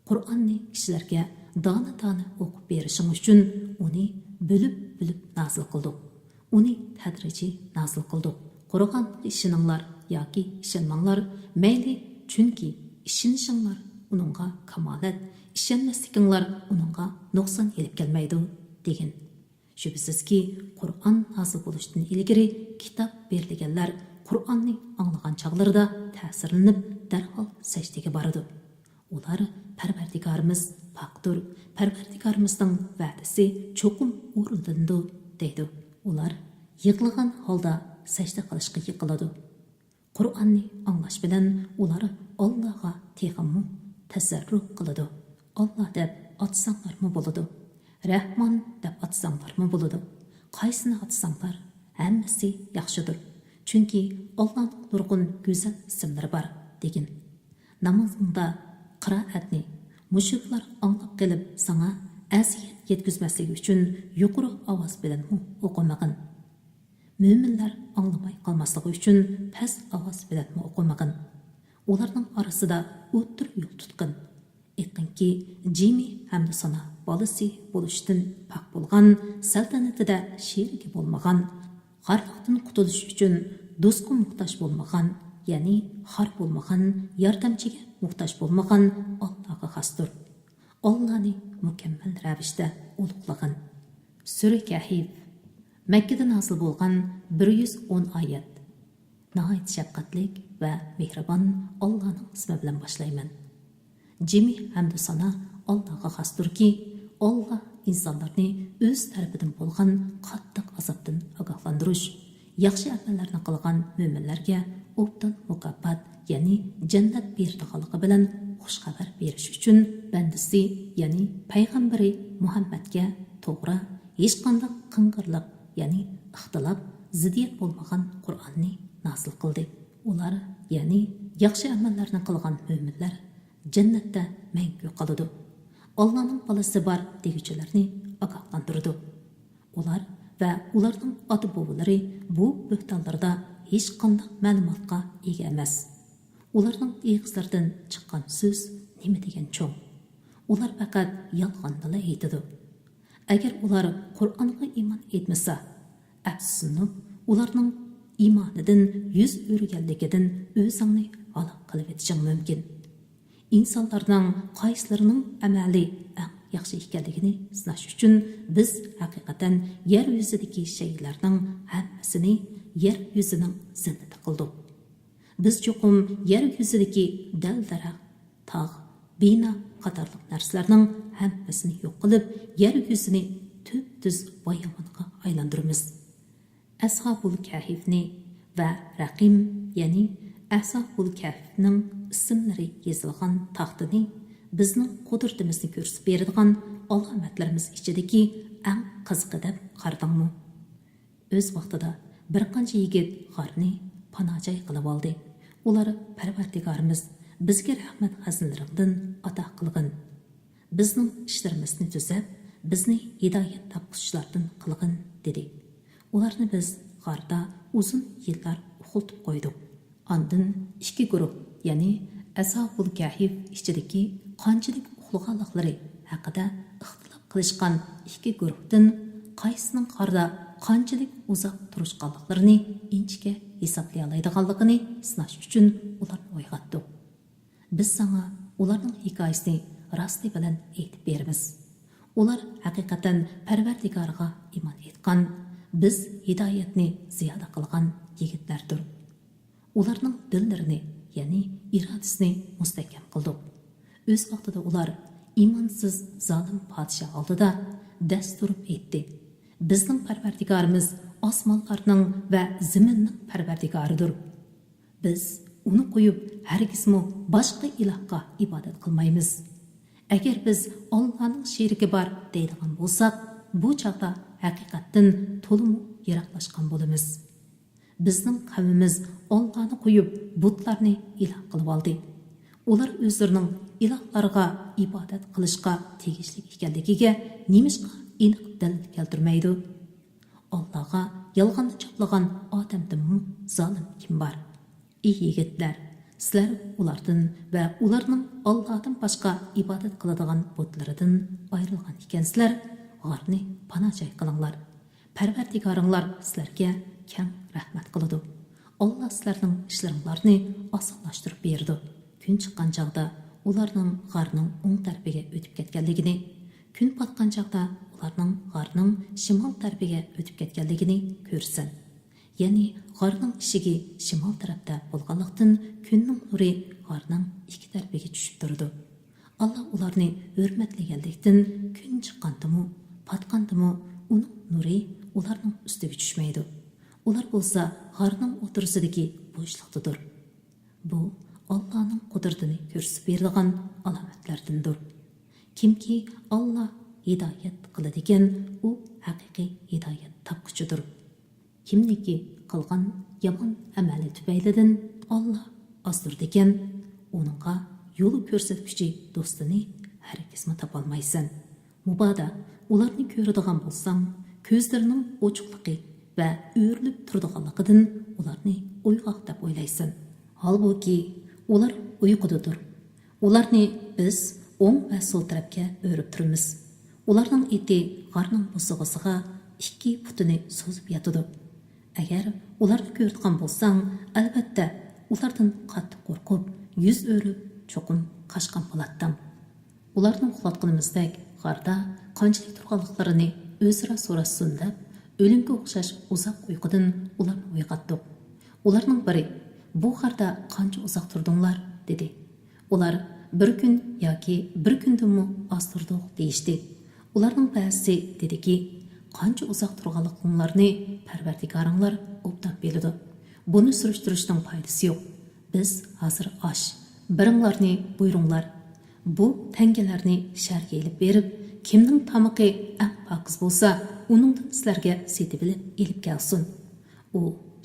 قۇرئاننى كىشىلەرگە دانە-دانە ئوقۇپ بېرىشىڭ ئۈچۈن ئۇنى بۆلۈپ-بۆلۈپ نازىل قىلدۇق. ئۇنى تەدرىجىي نازىل قىلدۇق. قۇرئانغا ئىشىنىڭلار ياكى ئىشەنمەڭلار، مەيلى، چۈنكى ئىشىنىشىڭلار ئۇنىڭغا كامالەت، ئىشەنمەسلىكىڭلار ئۇنىڭغا نۇقسان ئېلىپ كەلمەيدۇ، دېگىن. شۈبھىسىزكى، قۇرئان نازىل بولۇشتىن ئىلگىرى كىتاب بېرىلگەنلەر قۇرئاننى ئاڭلىغان چاغلىرىدا تەسىرلىنىپ، دەرھال سەجدىگە بارىدۇ. ئۇلار پەرۋەردىگارىمىز پاكتۇر، پەرۋەردىگارىمىزنىڭ ۋەدىسى چوقۇم ئورۇندىلىنىدۇ، دەيدۇ. ئۇلار يىغلىغان ھالدا سەجدە قىلىشقا يىقىلىدۇ. قۇرئاننى ئاڭلاش بىلەن ئۇلار ئاللاغا تېخىمۇ تەزەررۇ قىلىدۇ. ئاللا دەپ ئاتىساڭلارمۇ بولىدۇ. رەھمان دەپ ئاتىساڭلارمۇ بولىدۇ. قايسىنى ئاتىساڭلار، ھەممىسى ياخشىدۇر. چۈنكى ئاللانىڭ نۇرغۇن گۈزەل ئىسىملىرى بار، دېگىن. نامازىڭدا قىرائەتنى مۇشرىكلار ئاڭلاپ قېلىپ ساڭا ئەزىيەت يەتكۈزمەسلىكى ئۈچۈن يۇقىرى ئاۋاز بىلەنمۇ ئوقۇمىغىن. مۆمىنلەر ئاڭلىماي قالماسلىقى ئۈچۈن پەس ئاۋاز بىلەنمۇ ئوقۇمىغىن. ئۇلارنىڭ ئارىسىدا ئوتتۇرا يول تۇتقىن. ئېيتقىنكى، جىمى ھەمدۇسانا بالىسى بولۇشتىن پاك بولغان، سەلتەنىتىدە شېرىكى بولمىغان، خارلىقتىن قۇتۇلۇش ئۈچۈن دوستقا موھتاج بولمىغان، يەنى خار بولمىغان، ياردەمچىگە موھتاج بولمىغان ئاللاغا خاستۇر. ئاللانى مۇكەممەل رەۋىشتە ئۇلۇغلىغىن. سۈرە كەھف. مەككىدە نازىل بولغان، بىر يۈز ئون ئايەت. ناھايىتى شەپقەتلىك ۋە مېھرىبان ئاللانىڭ ئىسمى بىلەن باشلايمەن. جىمى ھەمدۇ سانا ئاللاغا خاستۇركى، ئاللا ئىنسانلارنى ئۆز تەرىپىدىن بولغان قاتتىق ئازابتىن ئاگاھلاندۇرۇش، ياخشى ئەمەللەرنى قىلغان مۆمىنلەرگە ئوبدان مۇكاپات، يەنى جەننەت بېرىدىغانلىقى بىلەن خۇش خەۋەر بېرىش ئۈچۈن بەندىسى، يەنى پەيغەمبىرى مۇھەممەدكە توغرا، ھېچقانداق قىڭغىرلىق، يەنى ئىختىلاپ، زىددىيەت بولمىغان قۇرئاننى نازىل قىلدى. ئۇلار، يەنى ياخشى ئەمەللەرنى قىلغان مۆمىنلەر جەننەتتە مەڭگۈ قالىدۇ. ئاللانىڭ بالىسى بار دېگۈچىلەرنى ئاگاھلاندۇرىدۇ. ئۇلار ۋە ئۇلارنىڭ ئاتا-بوۋىلىرى بۇ بۆھتانلىرىدا ھېچقانداق مەلۇماتقا ئىگە ئەمەس. ئۇلارنىڭ ئېغىزلىرىدىن چىققان سۆز نېمە دېگەن چوڭ. ئۇلار پەقەت يالغاننىلا ئېيتىدۇ. ئەگەر ئۇلار قۇرئانغا ئىمان ئېيتمىسا، ئەپسۇسلىنىپ، ئۇلارنىڭ ئىمانىدىن يۈز ئۆرۈگەنلىكىدىن ئۆزۈڭنى ھالاك قىلىۋېتىشىڭ مۇمكىن. ئىنسانلارنىڭ قايسىلىرىنىڭ ئەمەلى ئەڭ ياخشى ئىكەنلىكىنى سىناش ئۈچۈن، بىز ھەقىقەتەن يەر يۈزىدىكى شەيئىلەرنىڭ ھەممىسىنى يەر يۈزىنىڭ زىننىتى قىلدۇق. بىز چوقۇم يەر يۈزىدىكى دەل-دەرەخ، تاغ، بىنا قاتارلىق نەرسىلەرنىڭ ھەممىسىنى يوق قىلىپ، يەر يۈزىنى تۈپتۈز باياۋانغا ئايلاندۇرىمىز. ئەسھابۇل كەھفنى ۋە رەقىم، يەنى ئەسھابۇل كەھفنىڭ ئىسىملىرى يېزىلغان تاختىنى بىزنىڭ قۇدرىتىمىزنى كۆرسىتىپ بېرىدىغان ئالامەتلىرىمىز ئىچىدىكى ئەڭ قىزىقى دەپ قارىدىڭمۇ؟ ئۆز ۋاقتىدا بىر قانچە يىگىت غارنى پاناھ جاي قىلىۋالدى. ئۇلار، پەرۋەردىگارىمىز، بىزگە رەھمەت خەزىنىلىرىڭدىن ئاتا قىلغىن. بىزنىڭ ئىشلىرىمىزنى تۈزەپ، بىزنى ھىدايەت تاپقۇچىلاردىن قىلغىن، دېدى. ئۇلارنى بىز غاردا ئۇزۇن يىللار ئۇخلىتىپ قويدۇق. ئاندىن ئىككى گۇرۇھ، يەنى ئەسھابۇل كەھف ئىچىدىكى قانچىلىك ئۇخلىغانلىقلىرى ھەققىدە ئىختىلاپ قىلىشقان ئىككى گۇرۇھتىن قايسىنىڭ غاردا قانچىلىك ئۇزاق تۇرۇشقانلىقلىرىنى ئىنچىكە ھېسابلىيالايدىغانلىقىنى سىناش ئۈچۈن ئۇلارنى ئويغاتتۇق. بىز ساڭا ئۇلارنىڭ ھېكايىسىنى راستى بىلەن ئېيتىپ بېرىمىز. ئۇلار ھەقىقەتەن پەرۋەردىگارىغا ئىمان ئېيتقان، بىز ھىدايەتنى زىيادە قىلغان يىگىتلەردۇر. ئۇلارنىڭ دىللىرىنى، يەنى ئىرادىسىنى مۇستەھكەم قىلدۇق. ئۆز ۋاقتىدا ئۇلار ئىمانسىز، زالىم پادىشاھ ئالدىدا دەس تۇرۇپ ئېيتتى: «بىزنىڭ پەرۋەردىگارىمىز ئاسمانلارنىڭ ۋە زېمىننىڭ پەرۋەردىگارىدۇر. بىز ئۇنى قويۇپ، ھەرگىزمۇ باشقا ئىلاھقا ئىبادەت قىلمايمىز. ئەگەر بىز ئاللانىڭ شېرىكى بار دەيدىغان بولساق، بۇ چاغدا ھەقىقەتتىن تولىمۇ يىراقلاشقان بولىمىز. بىزنىڭ قەۋمىمىز ئاللانى قويۇپ، بۇتلارنى ئىلاھ قىلىۋالدى. ئۇلار ئۆزلىرىنىڭ ئىلاھلارغا ئىبادەت قىلىشقا تېگىشلىك ئىكەنلىكىگە نېمىشقا ئېنىق دەلىل كەلتۈرمەيدۇ؟ ئاللاغا يالغاننى چاپلىغان ئادەمدىنمۇ زالىم كىم بار؟ ئى يىگىتلەر، سىلەر ئۇلاردىن ۋە ئۇلارنىڭ ئاللادىن باشقا ئىبادەت قىلىدىغان بۇتلىرىدىن ئايرىلغان ئىكەنسىلەر، غارنى پانا جاي قىلىڭلار. پەرۋەردىگارىڭلار سىلەرگە كەڭ رەھمەت قىلىدۇ. ئاللا سىلەرنىڭ ئىشلىرىڭلارنى ئاسانلاشتۇرۇپ بېرىدۇ.» كۈن چىققان چاغدا ئۇلارنىڭ غارنىڭ ئوڭ تەرىپىگە ئۆتۈپ كەتكەنلىكىنى، كۈن پاتقان چاغدا ئۇلارنىڭ غارنىڭ شىمال تەرىپىگە ئۆتۈپ كەتكەنلىكىنى كۆرىسەن. يەنى غارنىڭ ئىشىكى شىمال تەرەپتە بولغانلىقتىن، كۈننىڭ نۇرى غارنىڭ ئىككى تەرىپىگە چۈشۈپ تۇرىدۇ. ئاللا ئۇلارنى ھۆرمەتلىگەنلىكتىن، كۈن چىققاندىمۇ، پاتقاندىمۇ ئۇنىڭ نۇرى ئۇلارنىڭ ئۈستىگە چۈشمەيدۇ. ئۇلار بولسا غارنىڭ ئوتتۇرىسىدىكى بوشلۇقتىدۇر. بۇ ئاللانىڭ قۇدرىتىنى كۆرسىتىپ بېرىدىغان ئالامەتلەردىندۇر. كىمكى ئاللا ھىدايەت قىلىدىكەن، ئۇ ھەقىقىي ھىدايەت تاپقۇچىدۇر. كىمنىكى قىلغان يامان ئەمەلى تۈپەيلىدىن ئاللا ئازدۇرىدىكەن، ئۇنىڭغا يول كۆرسەتكۈچى دوستىنى ھەرگىزمۇ تاپالمايسەن. مۇبادا ئۇلارنى كۆرىدىغان بولساڭ، كۆزلىرىنىڭ ئوچۇقلۇقى ۋە ئۆرۈلۈپ تۇرىدىغانلىقىدىن ئۇلارنى ئويغاق دەپ ئويلايسەن. ھالبۇكى، ئۇلار ئۇيقۇدىدۇر. ئۇلارنى بىز ئوڭ ۋە سول تەرەپكە ئۆرۈپ تۇرىمىز. ئۇلارنىڭ ئېتى غارنىڭ بوسۇغىسىغا ئىككى پۇتىنى سوزۇپ ياتىدۇ. ئەگەر ئۇلارنى كۆرىدىغان بولساڭ، ئەلۋەتتە، ئۇلاردىن قاتتىق قورقۇپ، يۈز ئۆرۈپ، چوقۇم قاچقان بولاتتىڭ. ئۇلارنى ئۇخلاتقىنىمىزدەك غاردا قانچىلىك تۇرغانلىقلىرىنى ئۆزئارا سوراشسۇن دەپ، ئۆلۈمگە ئوخشاش ئۇزاق ئۇيقۇدىن ئۇلارنى ئويغاتتۇق. ئۇلارنىڭ بىرى، «بۇ غاردا قانچە ئۇزاق تۇردۇڭلار؟» دېدى. ئۇلار، «بىر كۈن ياكى بىر كۈندىنمۇ ئاز تۇردۇق» دېيىشتى. ئۇلارنىڭ بەزىسى دېدىكى، «قانچە ئۇزاق تۇرغانلىقىڭلارنى پەرۋەردىگارىڭلار ئوبدان بىلىدۇ. بۇنى سۈرۈشتۈرۈشنىڭ پايدىسى يوق. بىز ھازىر ئاش، بىرىڭلارنى بۇيرۇڭلار. بۇ تەڭگىلەرنى شەھەرگە ئېلىپ بېرىپ، كىمنىڭ تامىقى ئەڭ پاكىز بولسا، ئۇنىڭدىن سىلەرگە سېتىۋېلىپ ئېلىپ كەلسۇن. ئۇ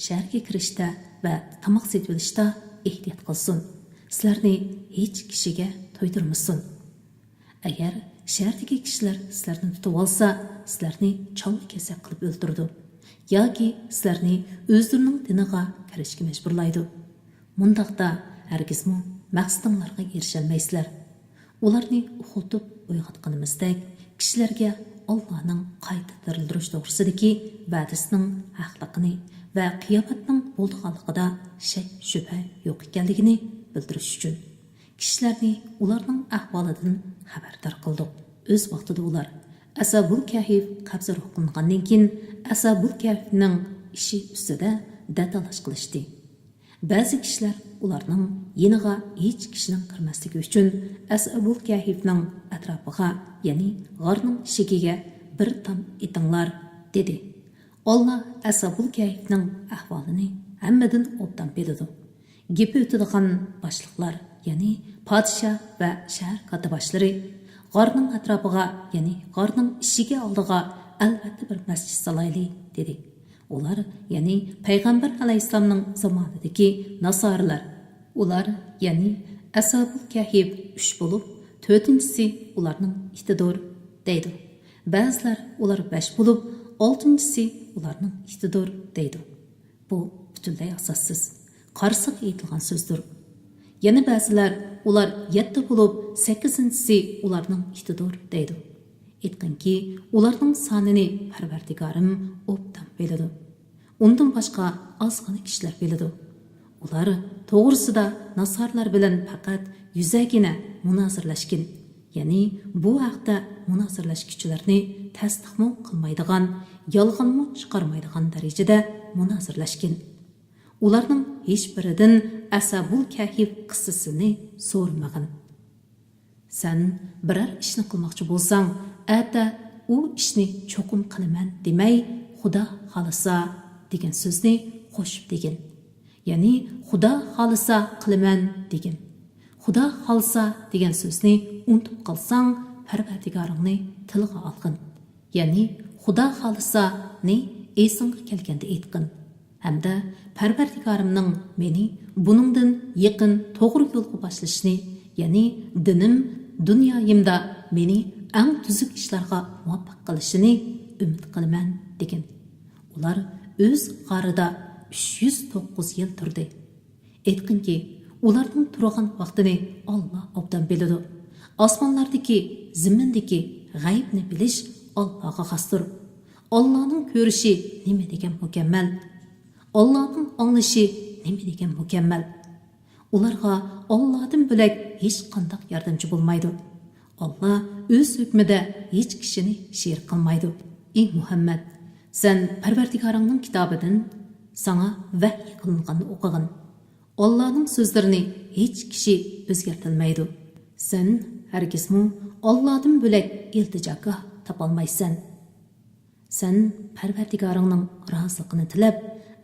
شەھەرگە كىرىشتە ۋە تاماق سېتىۋېلىشتا ئېھتىيات قىلسۇن. سىلەرنى ھېچ كىشىگە تويدۇرمىسۇن. ئەگەر شەھەردىكى كىشىلەر سىلەرنى تۇتۇۋالسا، سىلەرنى چالما كېسەك قىلىپ ئۆلتۈرىدۇ ياكى سىلەرنى ئۆزلىرىنىڭ دىنىغا كىرىشكە مەجبۇرلايدۇ. مۇنداقتا ھەرگىزمۇ مەقسىتىڭلارغا ئېرىشەلمەيسىلەر.» ئۇلارنى ئۇخلىتىپ ئويغاتقىنىمىزدەك، كىشىلەرگە ئاللانىڭ قايتا تىرىلدۈرۈش توغرىسىدىكى ۋەدىسىنىڭ ھەقلىقىنى ۋە قىيامەتنىڭ بولىدىغانلىقىدا شەك-شۈبھە يوق ئىكەنلىكىنى بىلدۈرۈش ئۈچۈن، كىشىلەرنى ئۇلارنىڭ ئەھۋالىدىن خەۋەردار قىلدۇق. ئۆز ۋاقتىدا ئۇلار ئەسھابۇل كەھف قەبزى روھ قىلىنغاندىن كېيىن، ئەسھابۇل كەھفنىڭ ئىشى ئۈستىدە دەتالاش قىلىشتى. بەزى كىشىلەر ئۇلارنىڭ يېنىغا ھېچ كىشىنىڭ كىرمەسلىكى ئۈچۈن، «ئەسھابۇل كەھفنىڭ ئەتراپىغا، يەنى غارنىڭ ئىشىكىگە بىر تام ئېتىڭلار» دېدى. ئاللا ئەسھابۇل كەھفنىڭ ئەھۋالىنى ھەممىدىن ئوبدان بىلىدۇ. گېپى ئۆتىدىغان باشلىقلار، يەنى پادىشاھ ۋە شەھەر كاتتىباشلىرى، «غارنىڭ ئەتراپىغا، يەنى غارنىڭ ئىشىكى ئالدىغا ئەلۋەتتە بىر مەسچىت سالايلى» دېدى. ئۇلار، يەنى پەيغەمبەر ئەلەيھىسسالامنىڭ زامانىدىكى ناسارىلار، ئۇلار، يەنى ئەسھابۇل كەھف ئۈچ بولۇپ، تۆتىنچىسى ئۇلارنىڭ ئىتىدۇر، دەيدۇ. بەزىلەر، ئۇلار بەش بولۇپ، ئالتىنچىسى ئۇلارنىڭ ئىتىدۇر، دەيدۇ. بۇ پۈتۈنلەي ئاساسسىز، قارىسىغا ئېيتىلغان سۆزدۇر. يەنە بەزىلەر، ئۇلار يەتتە بولۇپ، سەككىزىنچىسى ئۇلارنىڭ ئىتىدۇر، دەيدۇ. ئېيتقىنكى، ئۇلارنىڭ سانىنى پەرۋەردىگارىم ئوبدان بىلىدۇ. ئۇندىن باشقا ئازغىنە كىشىلەر بىلىدۇ. ئۇلار توغرىسىدا ناسارىلار بىلەن پەقەت يۈزەكىنە مۇنازىرىلەشكىن، يەنى بۇ ھەقتە مۇنازىرىلەشكۈچىلەرنى تەستىقمۇ قىلمايدىغان، يالغانمۇ چىقارمايدىغان دەرىجىدە مۇنازىرىلەشكىن. ئۇلارنىڭ ھېچبىرىدىن ئەسھابۇل كەھف قىسسىسىنى سورىمىغىن. سەن بىرەر ئىشنى قىلماقچى بولساڭ، ئەتە «ئۇ ئىشنى چوقۇم قىلىمەن» دېمەي، «خۇدا خالىسا» دېگەن سۆزنى قوشۇپ دېگىن. يەنى «خۇدا خالىسا قىلىمەن» دېگىن. «خۇدا خالىسا» دېگەن سۆزنى ئۇنتۇپ قالساڭ، پەرۋەردىگارىڭنى تىلغا ئالغىن. يەنى «خۇدا خالىسا»نى ئېسىڭگە كەلگەندە ئېيتقىن. ھەمدە «پەرۋەردىگارىمنىڭ مېنى بۇنىڭدىن يېقىن توغرا يولغا باشلىشىنى، يەنى دىنىم، دۇنيايىمدا مېنى ئەڭ تۈزۈك ئىشلارغا مۇۋەپپەق قىلىشىنى ئۈمىد قىلىمەن» دېگىن. ئۇلار ئۆز غارىدا ئۈچ يۈز توققۇز يىل تۇردى. ئېيتقىنكى، ئۇلارنىڭ تۇرغان ۋاقتىنى ئاللا ئوبدان بىلىدۇ. ئاسمانلاردىكى، زېمىندىكى غەيىبنى بىلىش ئاللاغا خاستۇر. ئاللانىڭ كۆرۈشى نېمە دېگەن مۇكەممەل! ئاللانىڭ ئاڭلىشى نېمە دېگەن مۇكەممەل! ئۇلارغا ئاللادىن بۆلەك ھېچقانداق ياردەمچى بولمايدۇ. ئاللا ئۆز ھۆكمىدە ھېچ كىشىنى شېرىك قىلمايدۇ. ئى مۇھەممەد، سەن پەرۋەردىگارىڭنىڭ كىتابىدىن ساڭا ۋەھيى قىلىنغاننى ئوقۇغىن. ئاللانىڭ سۆزلىرىنى ھېچ كىشى ئۆزگەرتەلمەيدۇ. سەن ھەرگىزمۇ ئاللادىن بۆلەك ئىلتىجاگاھ تاپالمايسەن. سەن پەرۋەردىگارىڭنىڭ رازىلىقىنى تىلەپ،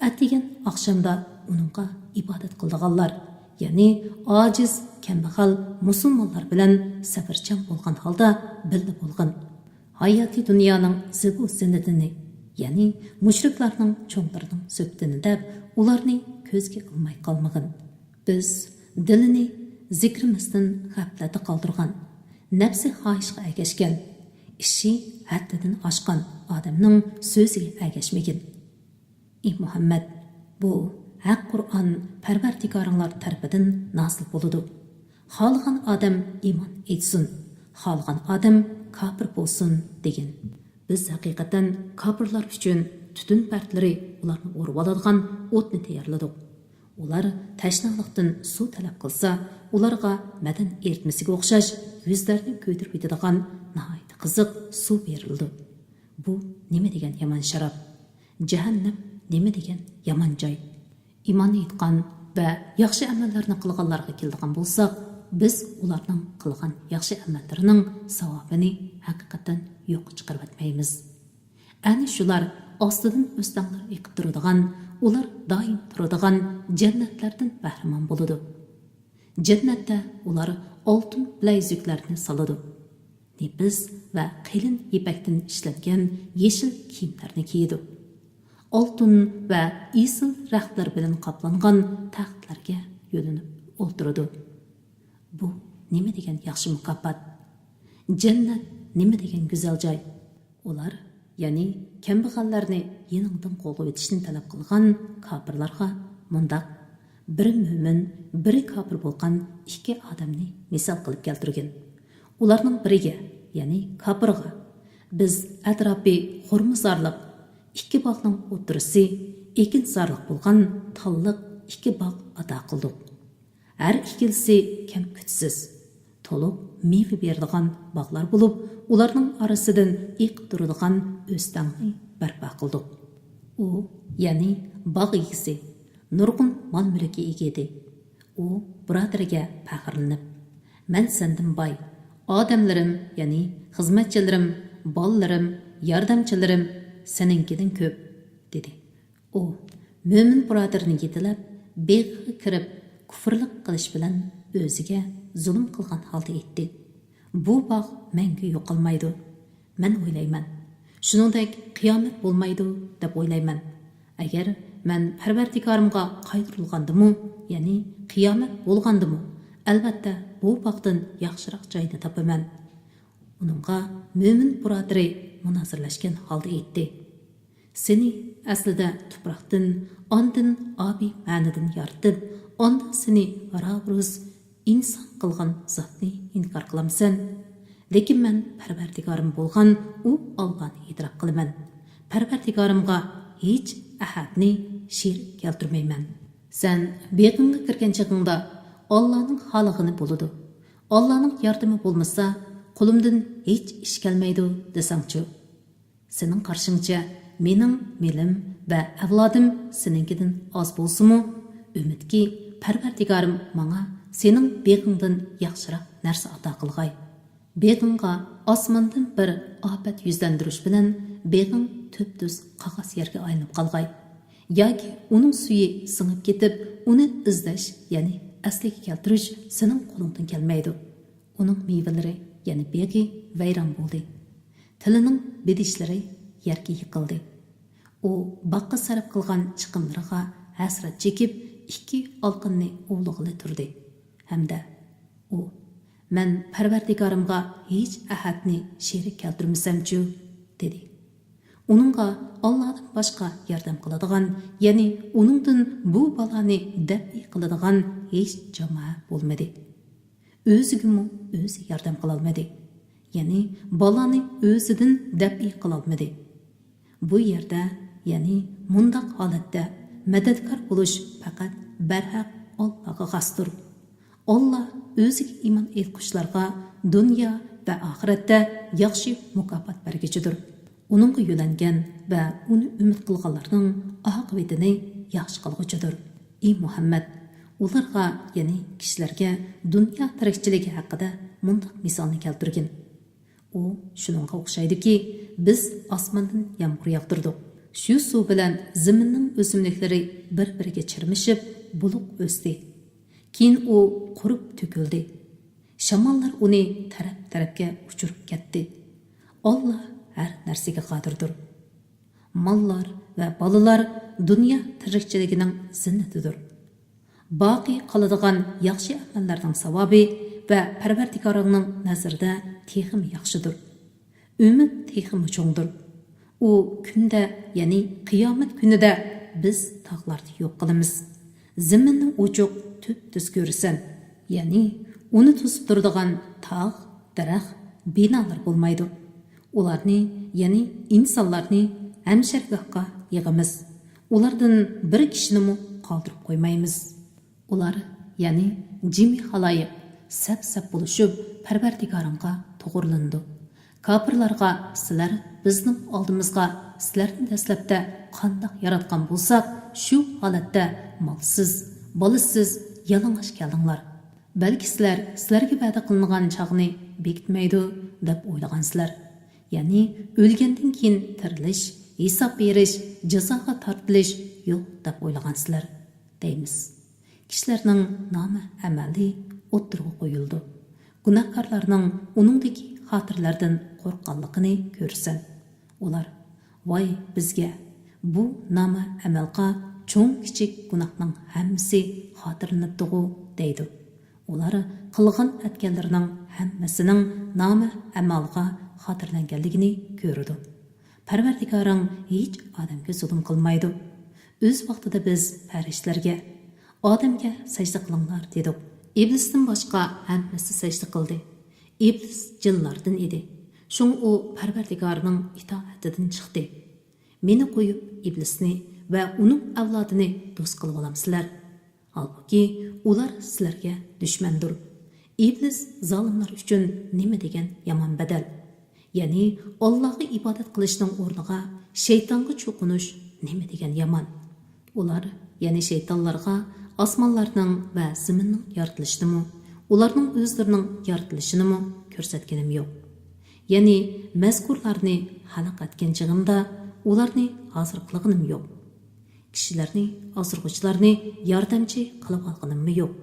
ئەتىگەن ئاخشامدا ئۇنىڭغا ئىبادەت قىلىدىغانلار، يەنى ئاجىز، كەمبەغەل مۇسۇلمانلار بىلەن سەۋرچان بولغان ھالدا بىللە بولغىن. ھاياتىي دۇنيانىڭ زىبۇ زىننىتىنى، يەنى مۇشرىكلارنىڭ چوڭلىرىنىڭ سۆھبىتىنى دەپ، ئۇلارنى كۆزگە ئىلماي قالمىغىن. بىز دىلىنى زىكرىمىزدىن غەپلەتتە قالدۇرغان، نەپسى خاھىشقا ئەگەشكەن، ئىشى ھەددىدىن ئاشقان ئادەمنىڭ سۆزىگە ئەگەشمىگىن. ئى مۇھەممەد، بۇ ھەق قۇرئان پەرۋەردىگارىڭلار تەرىپىدىن نازىل بولىدۇ. خالىغان ئادەم ئىمان ئېيتسۇن، خالىغان ئادەم كاپىر بولسۇن، دېگىن. بىز ھەقىقەتەن كاپىرلار ئۈچۈن تۈتۈن پەردىلىرى، ئۇلارنى ئورۇۋالىدىغان ئوتنى تەييارلىدۇق. ئۇلار تەشنالىقتىن سۇ تەلەپ قىلسا، ئۇلارغا مەدەن ئېرىتمىسىگە ئوخشاش يۈزلەرنى كۆيدۈرۈۋېتىدىغان ناھايىتى قىزىق سۇ بېرىلىدۇ. بۇ نېمە دېگەن يامان شاراب! جەھەننەم نېمە دېگەن يامان جاي! ئىمان ئېيتقان ۋە ياخشى ئەمەللەرنى قىلغانلارغا كېلىدىغان بولساق، بىز ئۇلارنىڭ قىلغان ياخشى ئەمەللىرىنىڭ ساۋابىنى ھەقىقەتەن يوققا چىقىرىۋەتمەيمىز. ئەنە شۇلار ئاستىدىن ئۆستەڭلەر ئېقىپ تۇرىدىغان، ئۇلار دائىم تۇرىدىغان جەننەتلەردىن بەھرىمەن بولىدۇ. جەننەتتە ئۇلار ئالتۇن بىلەيزۈكلەرنى سالىدۇ. نېپىز ۋە قېلىن يىپەكتىن ئىشلەنگەن يېشىل كىيىملەرنى كىيىدۇ. ئالتۇن ۋە ئېسىل رەختلەر بىلەن قاپلانغان تەختلەرگە يۆلىنىپ ئولتۇرىدۇ. بۇ نېمە دېگەن ياخشى مۇكاپات! جەننەت نېمە دېگەن گۈزەل جاي! ئۇلار، يەنى كەمبەغەللەرنى يېنىڭدىن قوغلىۋېتىشنى تەلەپ قىلغان كاپىرلارغا مۇنداق، بىرى مۆمىن، بىرى كاپىر بولغان ئىككى ئادەمنى مىسال قىلىپ كەلتۈرگىن. ئۇلارنىڭ بىرىگە، يەنى كاپىرغا، بىز ئەتراپى خورمىزارلىق، ئىككى باغنىڭ ئوتتۇرىسى ئېكىنزارلىق بولغان تاللىق ئىككى باغ ئاتا قىلدۇق. ھەر ئىككىلىسى كەم-كۈتسىز، تولۇق مېۋە بېرىدىغان باغلار بولۇپ، ئۇلارنىڭ ئارىسىدىن ئېقىپ تۇرىدىغان ئۆستەڭنى بەرپا قىلدۇق. ئۇ، يەنى باغ ئىگىسى، نۇرغۇن مال-مۈلۈككە ئىگە ئىدى. ئۇ بۇرادىرىگە پەخىرلىنىپ، مەن سەندىن باي، ئادەملىرىم، يەنى خىزمەتچىلىرىم، بالىلىرىم، ياردەمچىلىرىم سېنىڭكىدىن كۆپ، دېدى. ئۇ مۆمىن بۇرادىرىنى يېتىلەپ، بېغىغا كىرىپ، كۇفرلۇق قىلىش بىلەن ئۆزىگە زۇلۇم قىلغان ھالدا ئېيتتى، بۇ باغ مەڭگۈ يوقالمايدۇ. مەن ئويلايمەن، شۇنىڭدەك قىيامەت بولمايدۇ دەپ ئويلايمەن. ئەگەر مەن پەرۋەردىگارىمغا قايتۇرۇلغاندىمۇ، يەنى قىيامەت بولغاندىمۇ، ئەلۋەتتە بۇ باغدىن ياخشىراق جاينى تاپىمەن. ئۇنىڭغا مۆمىن بۇرادىرى مۇنازىرىلەشكەن ھالدا ئېيتتى، سېنى ئەسلىدە تۇپراقتىن، ئاندىن ئابىي مەنىدىن يارىتىپ، ئاندىن سېنى راۋرۇس ئىنسان قىلغان زاتنى ئىنكار قىلامسەن؟ لېكىن مەن پەرۋەردىگارىم بولغان ئۇ ئاللانى ئېتىراپ قىلىمەن. پەرۋەردىگارىمغا ھېچ ئەھەدنى شېرىك كەلتۈرمەيمەن. سەن بېغىڭغا كىرگەن چېغىڭدا، ئاللانىڭ خالىغىنى بولىدۇ، ئاللانىڭ ياردىمى بولمىسا، قولۇمدىن ھېچ ئىش كەلمەيدۇ دېسەڭچۇ؟ سېنىڭ قارىشىڭچە، مېنىڭ مېلىم ۋە ئەۋلادىم سېنىڭكىدىن ئاز بولسىمۇ، ئۈمىدكى، پەرۋەردىگارىم ماڭا سېنىڭ بېغىڭدىن ياخشىراق نەرسە ئاتا قىلغاي. بېغىڭغا ئاسماندىن بىر ئاپەت يۈزلەندۈرۈش بىلەن بېغىڭ تۈپتۈز قاقاس يەرگە ئايلىنىپ قالغاي. ياكى ئۇنىڭ سۈيى سىڭىپ كېتىپ، ئۇنى ئىزدەش، يەنى ئەسلىگە كەلتۈرۈش سېنىڭ قولۇڭدىن كەلمەيدۇ. ئۇنىڭ مېۋىلىرى، يەنى بېغى ۋەيران بولدى. تىلىنىڭ بېدىشلىرى يەرگە يىقىلدى. ئۇ باغقا سەرپ قىلغان چىقىملىرىغا ھەسرەت چېكىپ، ئىككى ئالىقىنىنى ئۇۋىلىغىلى تۇردى. ھەمدە ئۇ، مەن پەرۋەردىگارىمغا ھېچ ئەھەدنى شېرىك كەلتۈرمىسەمچۇ؟ دېدى. ئۇنىڭغا ئاللادىن باشقا ياردەم قىلىدىغان، يەنى ئۇنىڭدىن بۇ بالانى دەپئى قىلىدىغان ھېچ جامائە بولمىدى. ئۆزىگىمۇ ئۆزى ياردەم قىلالمىدى. يەنى بالانى ئۆزىدىن دەپئى قىلالمىدى. بۇ يەردە، يەنى مۇنداق ھالەتتە مەدەتكار بولۇش پەقەت بەرھەق ئاللاغا خاستۇر. ئاللا ئۆزىگە ئىمان ئېيتقۇچىلارغا دۇنيا ۋە ئاخىرەتتە ياخشى مۇكاپات بەرگۈچىدۇر. ئۇنىڭغا يۆلەنگەن ۋە ئۇنى ئۈمىد قىلغانلارنىڭ ئاقىۋىتىنى ياخشى قىلغۇچىدۇر. ئى مۇھەممەد، ئۇلارغا، يەنى كىشىلەرگە دۇنيا تىرىكچىلىكى ھەققىدە مۇنداق مىسالنى كەلتۈرگىن. ئۇ شۇنىڭغا ئوخشايدۇكى، بىز ئاسماندىن يامغۇر ياغدۇردۇق. شۇ سۇ بىلەن زېمىننىڭ ئۆسۈملۈكلىرى بىر-بىرىگە چىرمىشىپ، بۇلۇق ئۆستى. كېيىن ئۇ قۇرۇپ تۆكۈلدى. شاماللار ئۇنى تەرەپ-تەرەپكە ئۇچۇرۇپ كەتتى. ئاللا ھەر نەرسىگە قادىردۇر. ماللار ۋە بالىلار دۇنيا تىرىكچىلىكىنىڭ زىننىتىدۇر. باقىي قالىدىغان ياخشى ئەمەللەرنىڭ ساۋابى ۋە پەرۋەردىگارىڭنىڭ نەزىرىدە تېخىمۇ ياخشىدۇر. ئۈمىد تېخىمۇ چوڭدۇر. ئۇ كۈندە، يەنى قىيامەت كۈنىدە بىز تاغلارنى يوق قىلىمىز. زېمىننى ئوچۇق تۈپتۈز كۆرىسەن. يەنى ئۇنى توسۇپ تۇرىدىغان تاغ، دەرەخ، بىنالار بولمايدۇ. ئۇلارنى، يەنى ئىنسانلارنى ھەمشەرگاھقا يىغىمىز. ئۇلاردىن بىر كىشىنىمۇ قالدۇرۇپ قويمايمىز. ئۇلار، يەنى جىمى خالايىق، سەپ-سەپ بولۇشۇپ، پەرۋەردىگارىڭغا توغرىلىنىدۇ. كاپىرلارغا، سىلەر بىزنىڭ ئالدىمىزغا سىلەرنى دەسلەپتە قانداق ياراتقان بولساق، شۇ ھالەتتە مالسىز، بالىسىز، يالىڭاچ كەلدىڭلار. بەلكى سىلەر سىلەرگە ۋەدە قىلىنغان چاغنى بېكىتمەيدۇ دەپ ئويلىغانسىلەر. يەنى ئۆلگەندىن كېيىن تىرىلىش، ھېساب بېرىش، جازاغا تارتىلىش يوق دەپ ئويلىغانسىلەر، دەيمىز. كىشىلەرنىڭ نامە ئەمەلى ئوتتۇرىغا قويۇلىدۇ. گۇناھكارلارنىڭ ئۇنىڭدىكى خاتىرىلەردىن قورققانلىقىنى كۆرىسەن. ئۇلار، ۋاي بىزگە! بۇ نامە ئەمەلغا چوڭ-كىچىك گۇناھنىڭ ھەممىسى خاتىرىلىنىپتىغۇ، دەيدۇ. ئۇلار قىلغان ئەتكەنلىرىنىڭ ھەممىسىنىڭ نامە ئەمەلغا خاتىرىلەنگەنلىكىنى كۆرىدۇ. پەرۋەردىگارىڭ ھېچ ئادەمگە زۇلۇم قىلمايدۇ. ئۆز ۋاقتىدا بىز پەرىشتىلەرگە، ئادەمگە سەجدە قىلىڭلار دېدۇق. ئىبلىستىن باشقا ھەممىسى سەجدە قىلدى. ئىبلىس جىنلاردىن ئىدى. شۇڭا ئۇ پەرۋەردىگارىنىڭ ئىتائىتىدىن چىقتى. مېنى قويۇپ ئىبلىسنى ۋە ئۇنىڭ ئەۋلادىنى دوست قىلىۋالامسىلەر؟ ھالبۇكى، ئۇلار سىلەرگە دۈشمەندۇر. ئىبلىس زالىملار ئۈچۈن نېمە دېگەن يامان بەدەل! يەنى ئاللاغا ئىبادەت قىلىشنىڭ ئورنىغا شەيتانغا چوقۇنۇش نېمە دېگەن يامان! ئۇلار، يەنى شەيتانلارغا ئاسمانلارنىڭ ۋە زېمىننىڭ يارىتىلىشىنىمۇ، ئۇلارنىڭ ئۆزلىرىنىڭ يارىتىلىشىنىمۇ كۆرسەتكىنىم يوق. يەنى مەزكۇرلارنى ھالاك ئەتكەن چېغىمدا ئۇلارنى ھازىر قىلغىنىم يوق. كىشىلەرنى، ئازدۇرغۇچىلارنى ياردەمچى قىلىۋالغىنىممۇ يوق.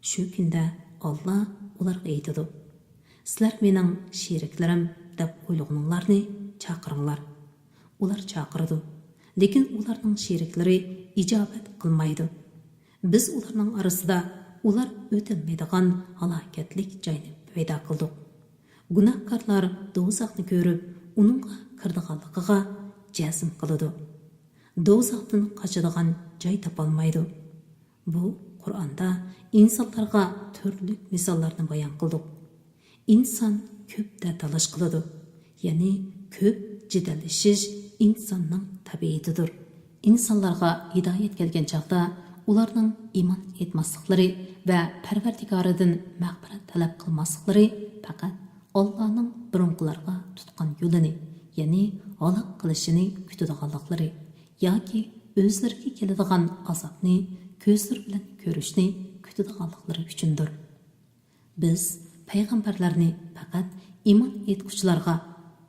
شۇ كۈندە ئاللا ئۇلارغا ئېيتىدۇ، سىلەر مېنىڭ شېرىكلىرىم دەپ ئويلىغىنىڭلارنى چاقىرىڭلار. ئۇلار چاقىرىدۇ، لېكىن ئۇلارنىڭ شېرىكلىرى ئىجابەت قىلمايدۇ. بىز ئۇلارنىڭ ئارىسىدا ئۇلار ئۆتەلمەيدىغان ھالاكەتلىك جاينى پەيدا قىلدۇق. گۇناھكارلار دوزاخنى كۆرۈپ، ئۇنىڭغا كىرىدىغانلىقىغا جەزم قىلىدۇ. دوزاختىن قاچىدىغان جاي تاپالمايدۇ. بۇ قۇرئاندا ئىنسانلارغا تۈرلۈك مىساللارنى بايان قىلدۇق. ئىنسان كۆپ دەتالاش قىلىدۇ، يەنى كۆپ جېدەللىشىش ئىنساننىڭ تەبىئىتىدۇر. ئىنسانلارغا ھىدايەت كەلگەن چاغدا ئۇلارنىڭ ئىمان ئېيتماسلىقلىرى ۋە پەرۋەردىگارىدىن مەغپىرەت تەلەپ قىلماسلىقلىرى پەقەت ئاللانىڭ بۇرۇنقىلارغا تۇتقان يولىنى، يەنى ھالاك قىلىشىنى كۈتىدىغانلىقلىرى ياكى ئۆزلىرىگە كېلىدىغان ئازابنى كۆزلىرى بىلەن كۆرۈشنى كۈتىدىغانلىقلىرى ئۈچۈندۇر. بىز پەيغەمبەرلەرنى پەقەت ئىمان ئېيتقۇچىلارغا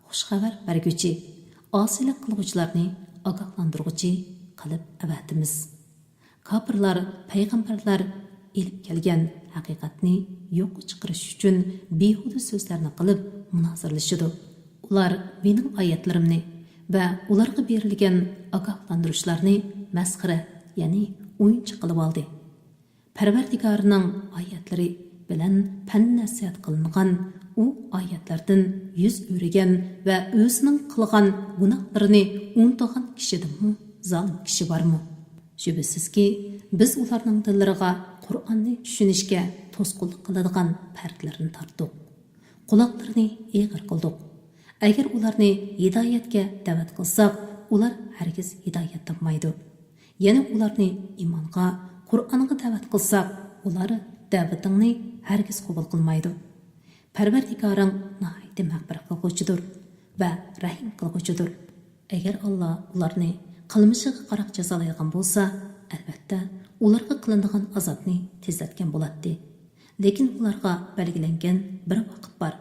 خۇش خەۋەر بەرگۈچى، ئاسىيلىق قىلغۇچىلارنى ئاگاھلاندۇرغۇچى قىلىپ ئەۋەتىمىز. كاپىرلار پەيغەمبەرلەر ئېلىپ كەلگەن ھەقىقەتنى يوققا چىقىرىش ئۈچۈن بىھۇدە سۆزلەرنى قىلىپ مۇنازىرىلىشىدۇ. ئۇلار مېنىڭ ئايەتلىرىمنى ۋە ئۇلارغا بېرىلگەن ئاگاھلاندۇرۇشلارنى مەسخىرە، يەنى ئويۇنچۇق قىلىۋالدى. پەرۋەردىگارىنىڭ ئايەتلىرى بىلەن پەند-نەسىھەت قىلىنغان ئۇ ئايەتلەردىن يۈز ئۆرۈگەن ۋە ئۆزىنىڭ قىلغان گۇناھلىرىنى ئۇنتۇغان كىشىدىنمۇ زالىم كىشى بارمۇ؟ شۈبھىسىزكى، بىز ئۇلارنىڭ دىللىرىغا قۇرئاننى چۈشىنىشكە توسقۇنلۇق قىلىدىغان پەردىلەرنى تارتتۇق. قۇلاقلىرىنى ئېغىر قىلدۇق. ئەگەر ئۇلارنى ھىدايەتكە دەۋەت قىلساق، ئۇلار ھەرگىز ھىدايەت تاپمايدۇ. يەنە ئۇلارنى ئىمانغا، قۇرئانغا دەۋەت قىلساق، ئۇلار دەۋىتىڭنى ھەرگىز قوبۇل قىلمايدۇ. پەرۋەردىگارىڭ ناھايىتى مەغپىرەت قىلغۇچىدۇر ۋە رەھىم قىلغۇچىدۇر. ئەگەر ئاللا ئۇلارنى قىلمىشىغا قاراپ جازالايدىغان بولسا، ئەلۋەتتە، ئۇلارغا قىلىنىدىغان ئازابنى تېزلەتكەن بولاتتى. لېكىن ئۇلارغا بەلگىلەنگەن بىر ۋاقىت بار.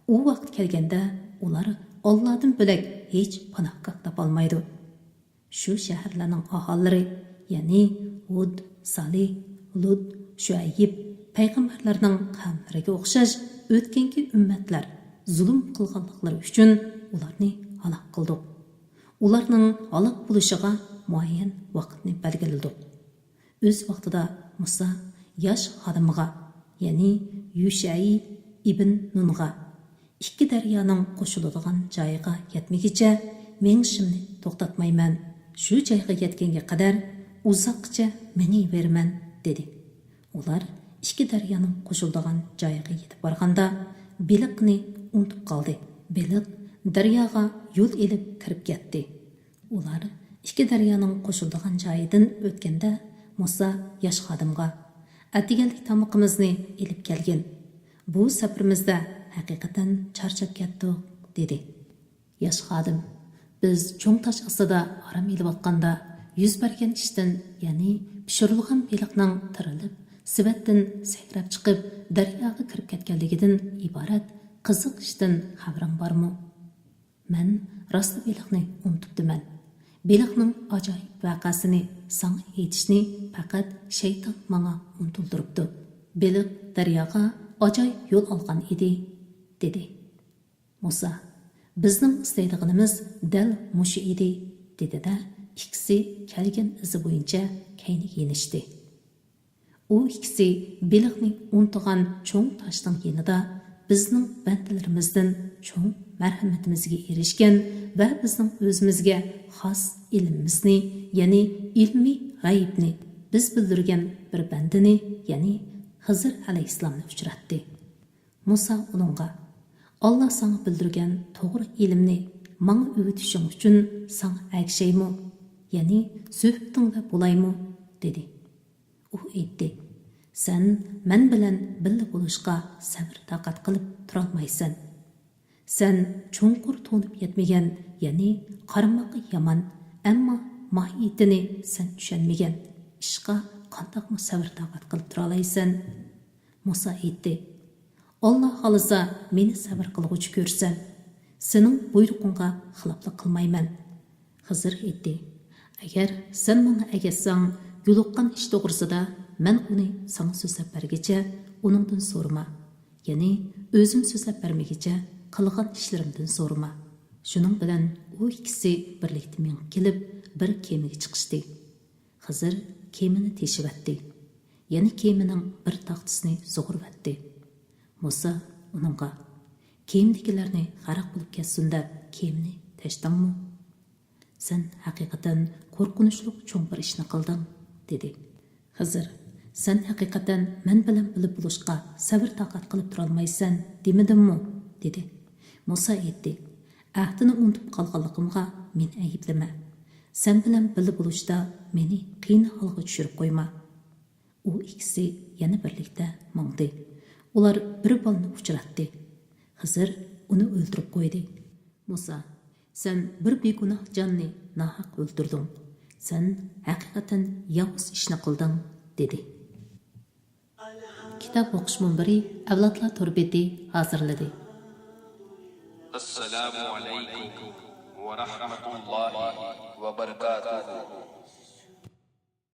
ئۇ ۋاقىت كەلگەندە، ئۇلار ئاللادىن بۆلەك ھېچ پاناھگاھ تاپالمايدۇ. شۇ شەھەرلەرنىڭ ئاھالىلىرى، يەنى ھۇد، سالىھ، لۇت، شۇئەيب پەيغەمبەرلەرنىڭ قەۋملىرىگە ئوخشاش ئۆتكەنكى ئۈممەتلەر زۇلۇم قىلغانلىقلىرى ئۈچۈن ئۇلارنى ھالاك قىلدۇق. ئۇلارنىڭ ھالاك بولۇشىغا مۇئەييەن ۋاقىتنى بەلگىلىدۇق. ئۆز ۋاقتىدا مۇسا ياش خادىمىغا، يەنى يۇشەئى ئىبن نۇنغا، ئىككى دەريانىڭ قوشۇلىدىغان جايىغا يەتمىگۈچە مېڭىشىمنى توختاتمايمەن. شۇ جايغا يەتكەنگە قەدەر ئۇزاققىچە مېڭىۋېرىمەن، دېدى. ئۇلار ئىككى دەريانىڭ قوشۇلىدىغان جايىغا يېتىپ بارغاندا، بېلىقنى ئۇنتۇپ قالدى. بېلىق دەرياغا يول ئېلىپ كىرىپ كەتتى. ئۇلار ئىككى دەريانىڭ قوشۇلىدىغان جايىدىن ئۆتكەندە، مۇسا ياش خادىمغا، «ئەتىگەنلىك تامىقىمىزنى ئېلىپ كەلگىن. بۇ سەپىرىمىزدە ھەقىقەتەن چارچاپ كەتتۇق» دېدى. ياش خادىم، بىز چوڭ تاش ئاستىدا ئارام ئېلىۋاتقاندا يۈز بەرگەن ئىشتىن، يەنى پىشۇرۇلغان بېلىقنىڭ تىرىلىپ، سېۋەتتىن سەكرەپ چىقىپ، دەرياغا كىرىپ كەتكەنلىكىدىن ئىبارەت قىزىق ئىشتىن خەۋىرىڭ بارمۇ؟ مەن راستلا بېلىقنى ئۇنتۇپتىمەن. بېلىقنىڭ ئاجايىپ ۋەقەسىنى ساڭا ئېيتىشنى پەقەت شەيتان ماڭا ئۇنتۇلدۇرۇپتۇ. بېلىق دەرياغا ئاجايىپ يول ئالغان ئىدى، دېدى. مۇسا، بىزنىڭ ئىستەيدىغىنىمىز دەل مۇشۇ ئىدى، دېدى-دە، ئىككىسى كەلگەن ئىزى بويىچە كەينىگە يېنىشتى. ئۇ ئىككىسى بېلىقنى ئۇنتۇغان چوڭ تاشنىڭ يېنىدا بىزنىڭ بەندىلىرىمىزدىن چوڭ مەرھەمىتىمىزگە ئېرىشكەن ۋە بىزنىڭ ئۆزىمىزگە خاس ئىلمىمىزنى، يەنى ئىلمىي غەيىبنى بىز بىلدۈرگەن بىر بەندىنى، يەنى خىزىر ئەلەيھىسسالامنى ئۇچراتتى. مۇسا ئۇنىڭغا، «ئاللا ساڭا بىلدۈرگەن توغرا ئىلىمنى ماڭا ئۆگىتىشىڭ ئۈچۈن ساڭا ئەگىشەيمۇ؟ يەنى سۆھبىتىڭدە بولايمۇ؟» دېدى. ئۇ ئېيتتى، «سەن مەن بىلەن بىللە بولۇشقا سەۋر-تاقەت قىلىپ تۇرالمايسەن. سەن چوڭقۇر تونۇپ يەتمىگەن، يەنى قارىماققا يامان، ئەمما ماھىيىتىنى سەن چۈشەنمىگەن ئىشقا قانداقمۇ سەۋر-تاقەت قىلىپ تۇرالايسەن؟» مۇسا ئېيتتى، «ئاللا خالىسا مېنى سەۋر قىلغۇچى كۆرسەم، سېنىڭ بۇيرۇقۇڭغا خىلاپلىق قىلمايمەن.» خىزىر ئېيتتى، «ئەگەر سەن ماڭا ئەگەشسەڭ، يولۇققان ئىش توغرىسىدا مەن ئۇنى ساڭا سۆزلەپ بەرگىچە ئۇنىڭدىن سورىما، يەنى ئۆزۈم سۆزلەپ بەرمىگىچە قىلغان ئىشلىرىمدىن سورىما.» شۇنىڭ بىلەن ئۇ ئىككىسى بىرلىكتە مېڭىپ كېلىپ، بىر كېمىگە چىقىشتى. خىزىر كېمىنى تېشىۋەتتى. يەنە كېمىنىڭ بىر تاختىسىنى سۇغۇرۇۋەتتى. مۇسا ئۇنىڭغا، «كېمىدىكىلەرنى غەرق بولۇپ كەتسۇن دەپ كېمىنى تەشتىڭمۇ؟ سەن ھەقىقەتەن قورقۇنچلۇق چوڭ بىر ئىشنى قىلدىڭ» دېدى. خىزىر، «سەن ھەقىقەتەن مەن بىلەن بىللە بولۇشقا سەۋر-تاقەت قىلىپ تۇرالمايسەن دېمىدىممۇ؟» دېدى. مۇسا ئېيتتى، «ئەھدىنى ئۇنتۇپ قالغانلىقىمغا مېنى ئەيىبلىمە. سەن بىلەن بىللە بولۇشتا مېنى قىيىن ھالغا چۈشۈرۈپ قويما.» ئۇ ئىككىسى يەنە بىرلىكتە ماڭدى. ئۇلار بىر بالىنى ئۇچراتتى. خىزىر ئۇنى ئۆلتۈرۈپ قويدى. مۇسا، «سەن بىر بىگۇناھ جاننى ناھەق ئۆلتۈردۈڭ. سەن ھەقىقەتەن ياۋۇز ئىشنى قىلدىڭ» دېدى. كىتاب ئوقۇش مۇنبىرى ئەۋلادلار تور بېتى ھازىرلىدى. السلام عليكم ورحمة الله وبركاته.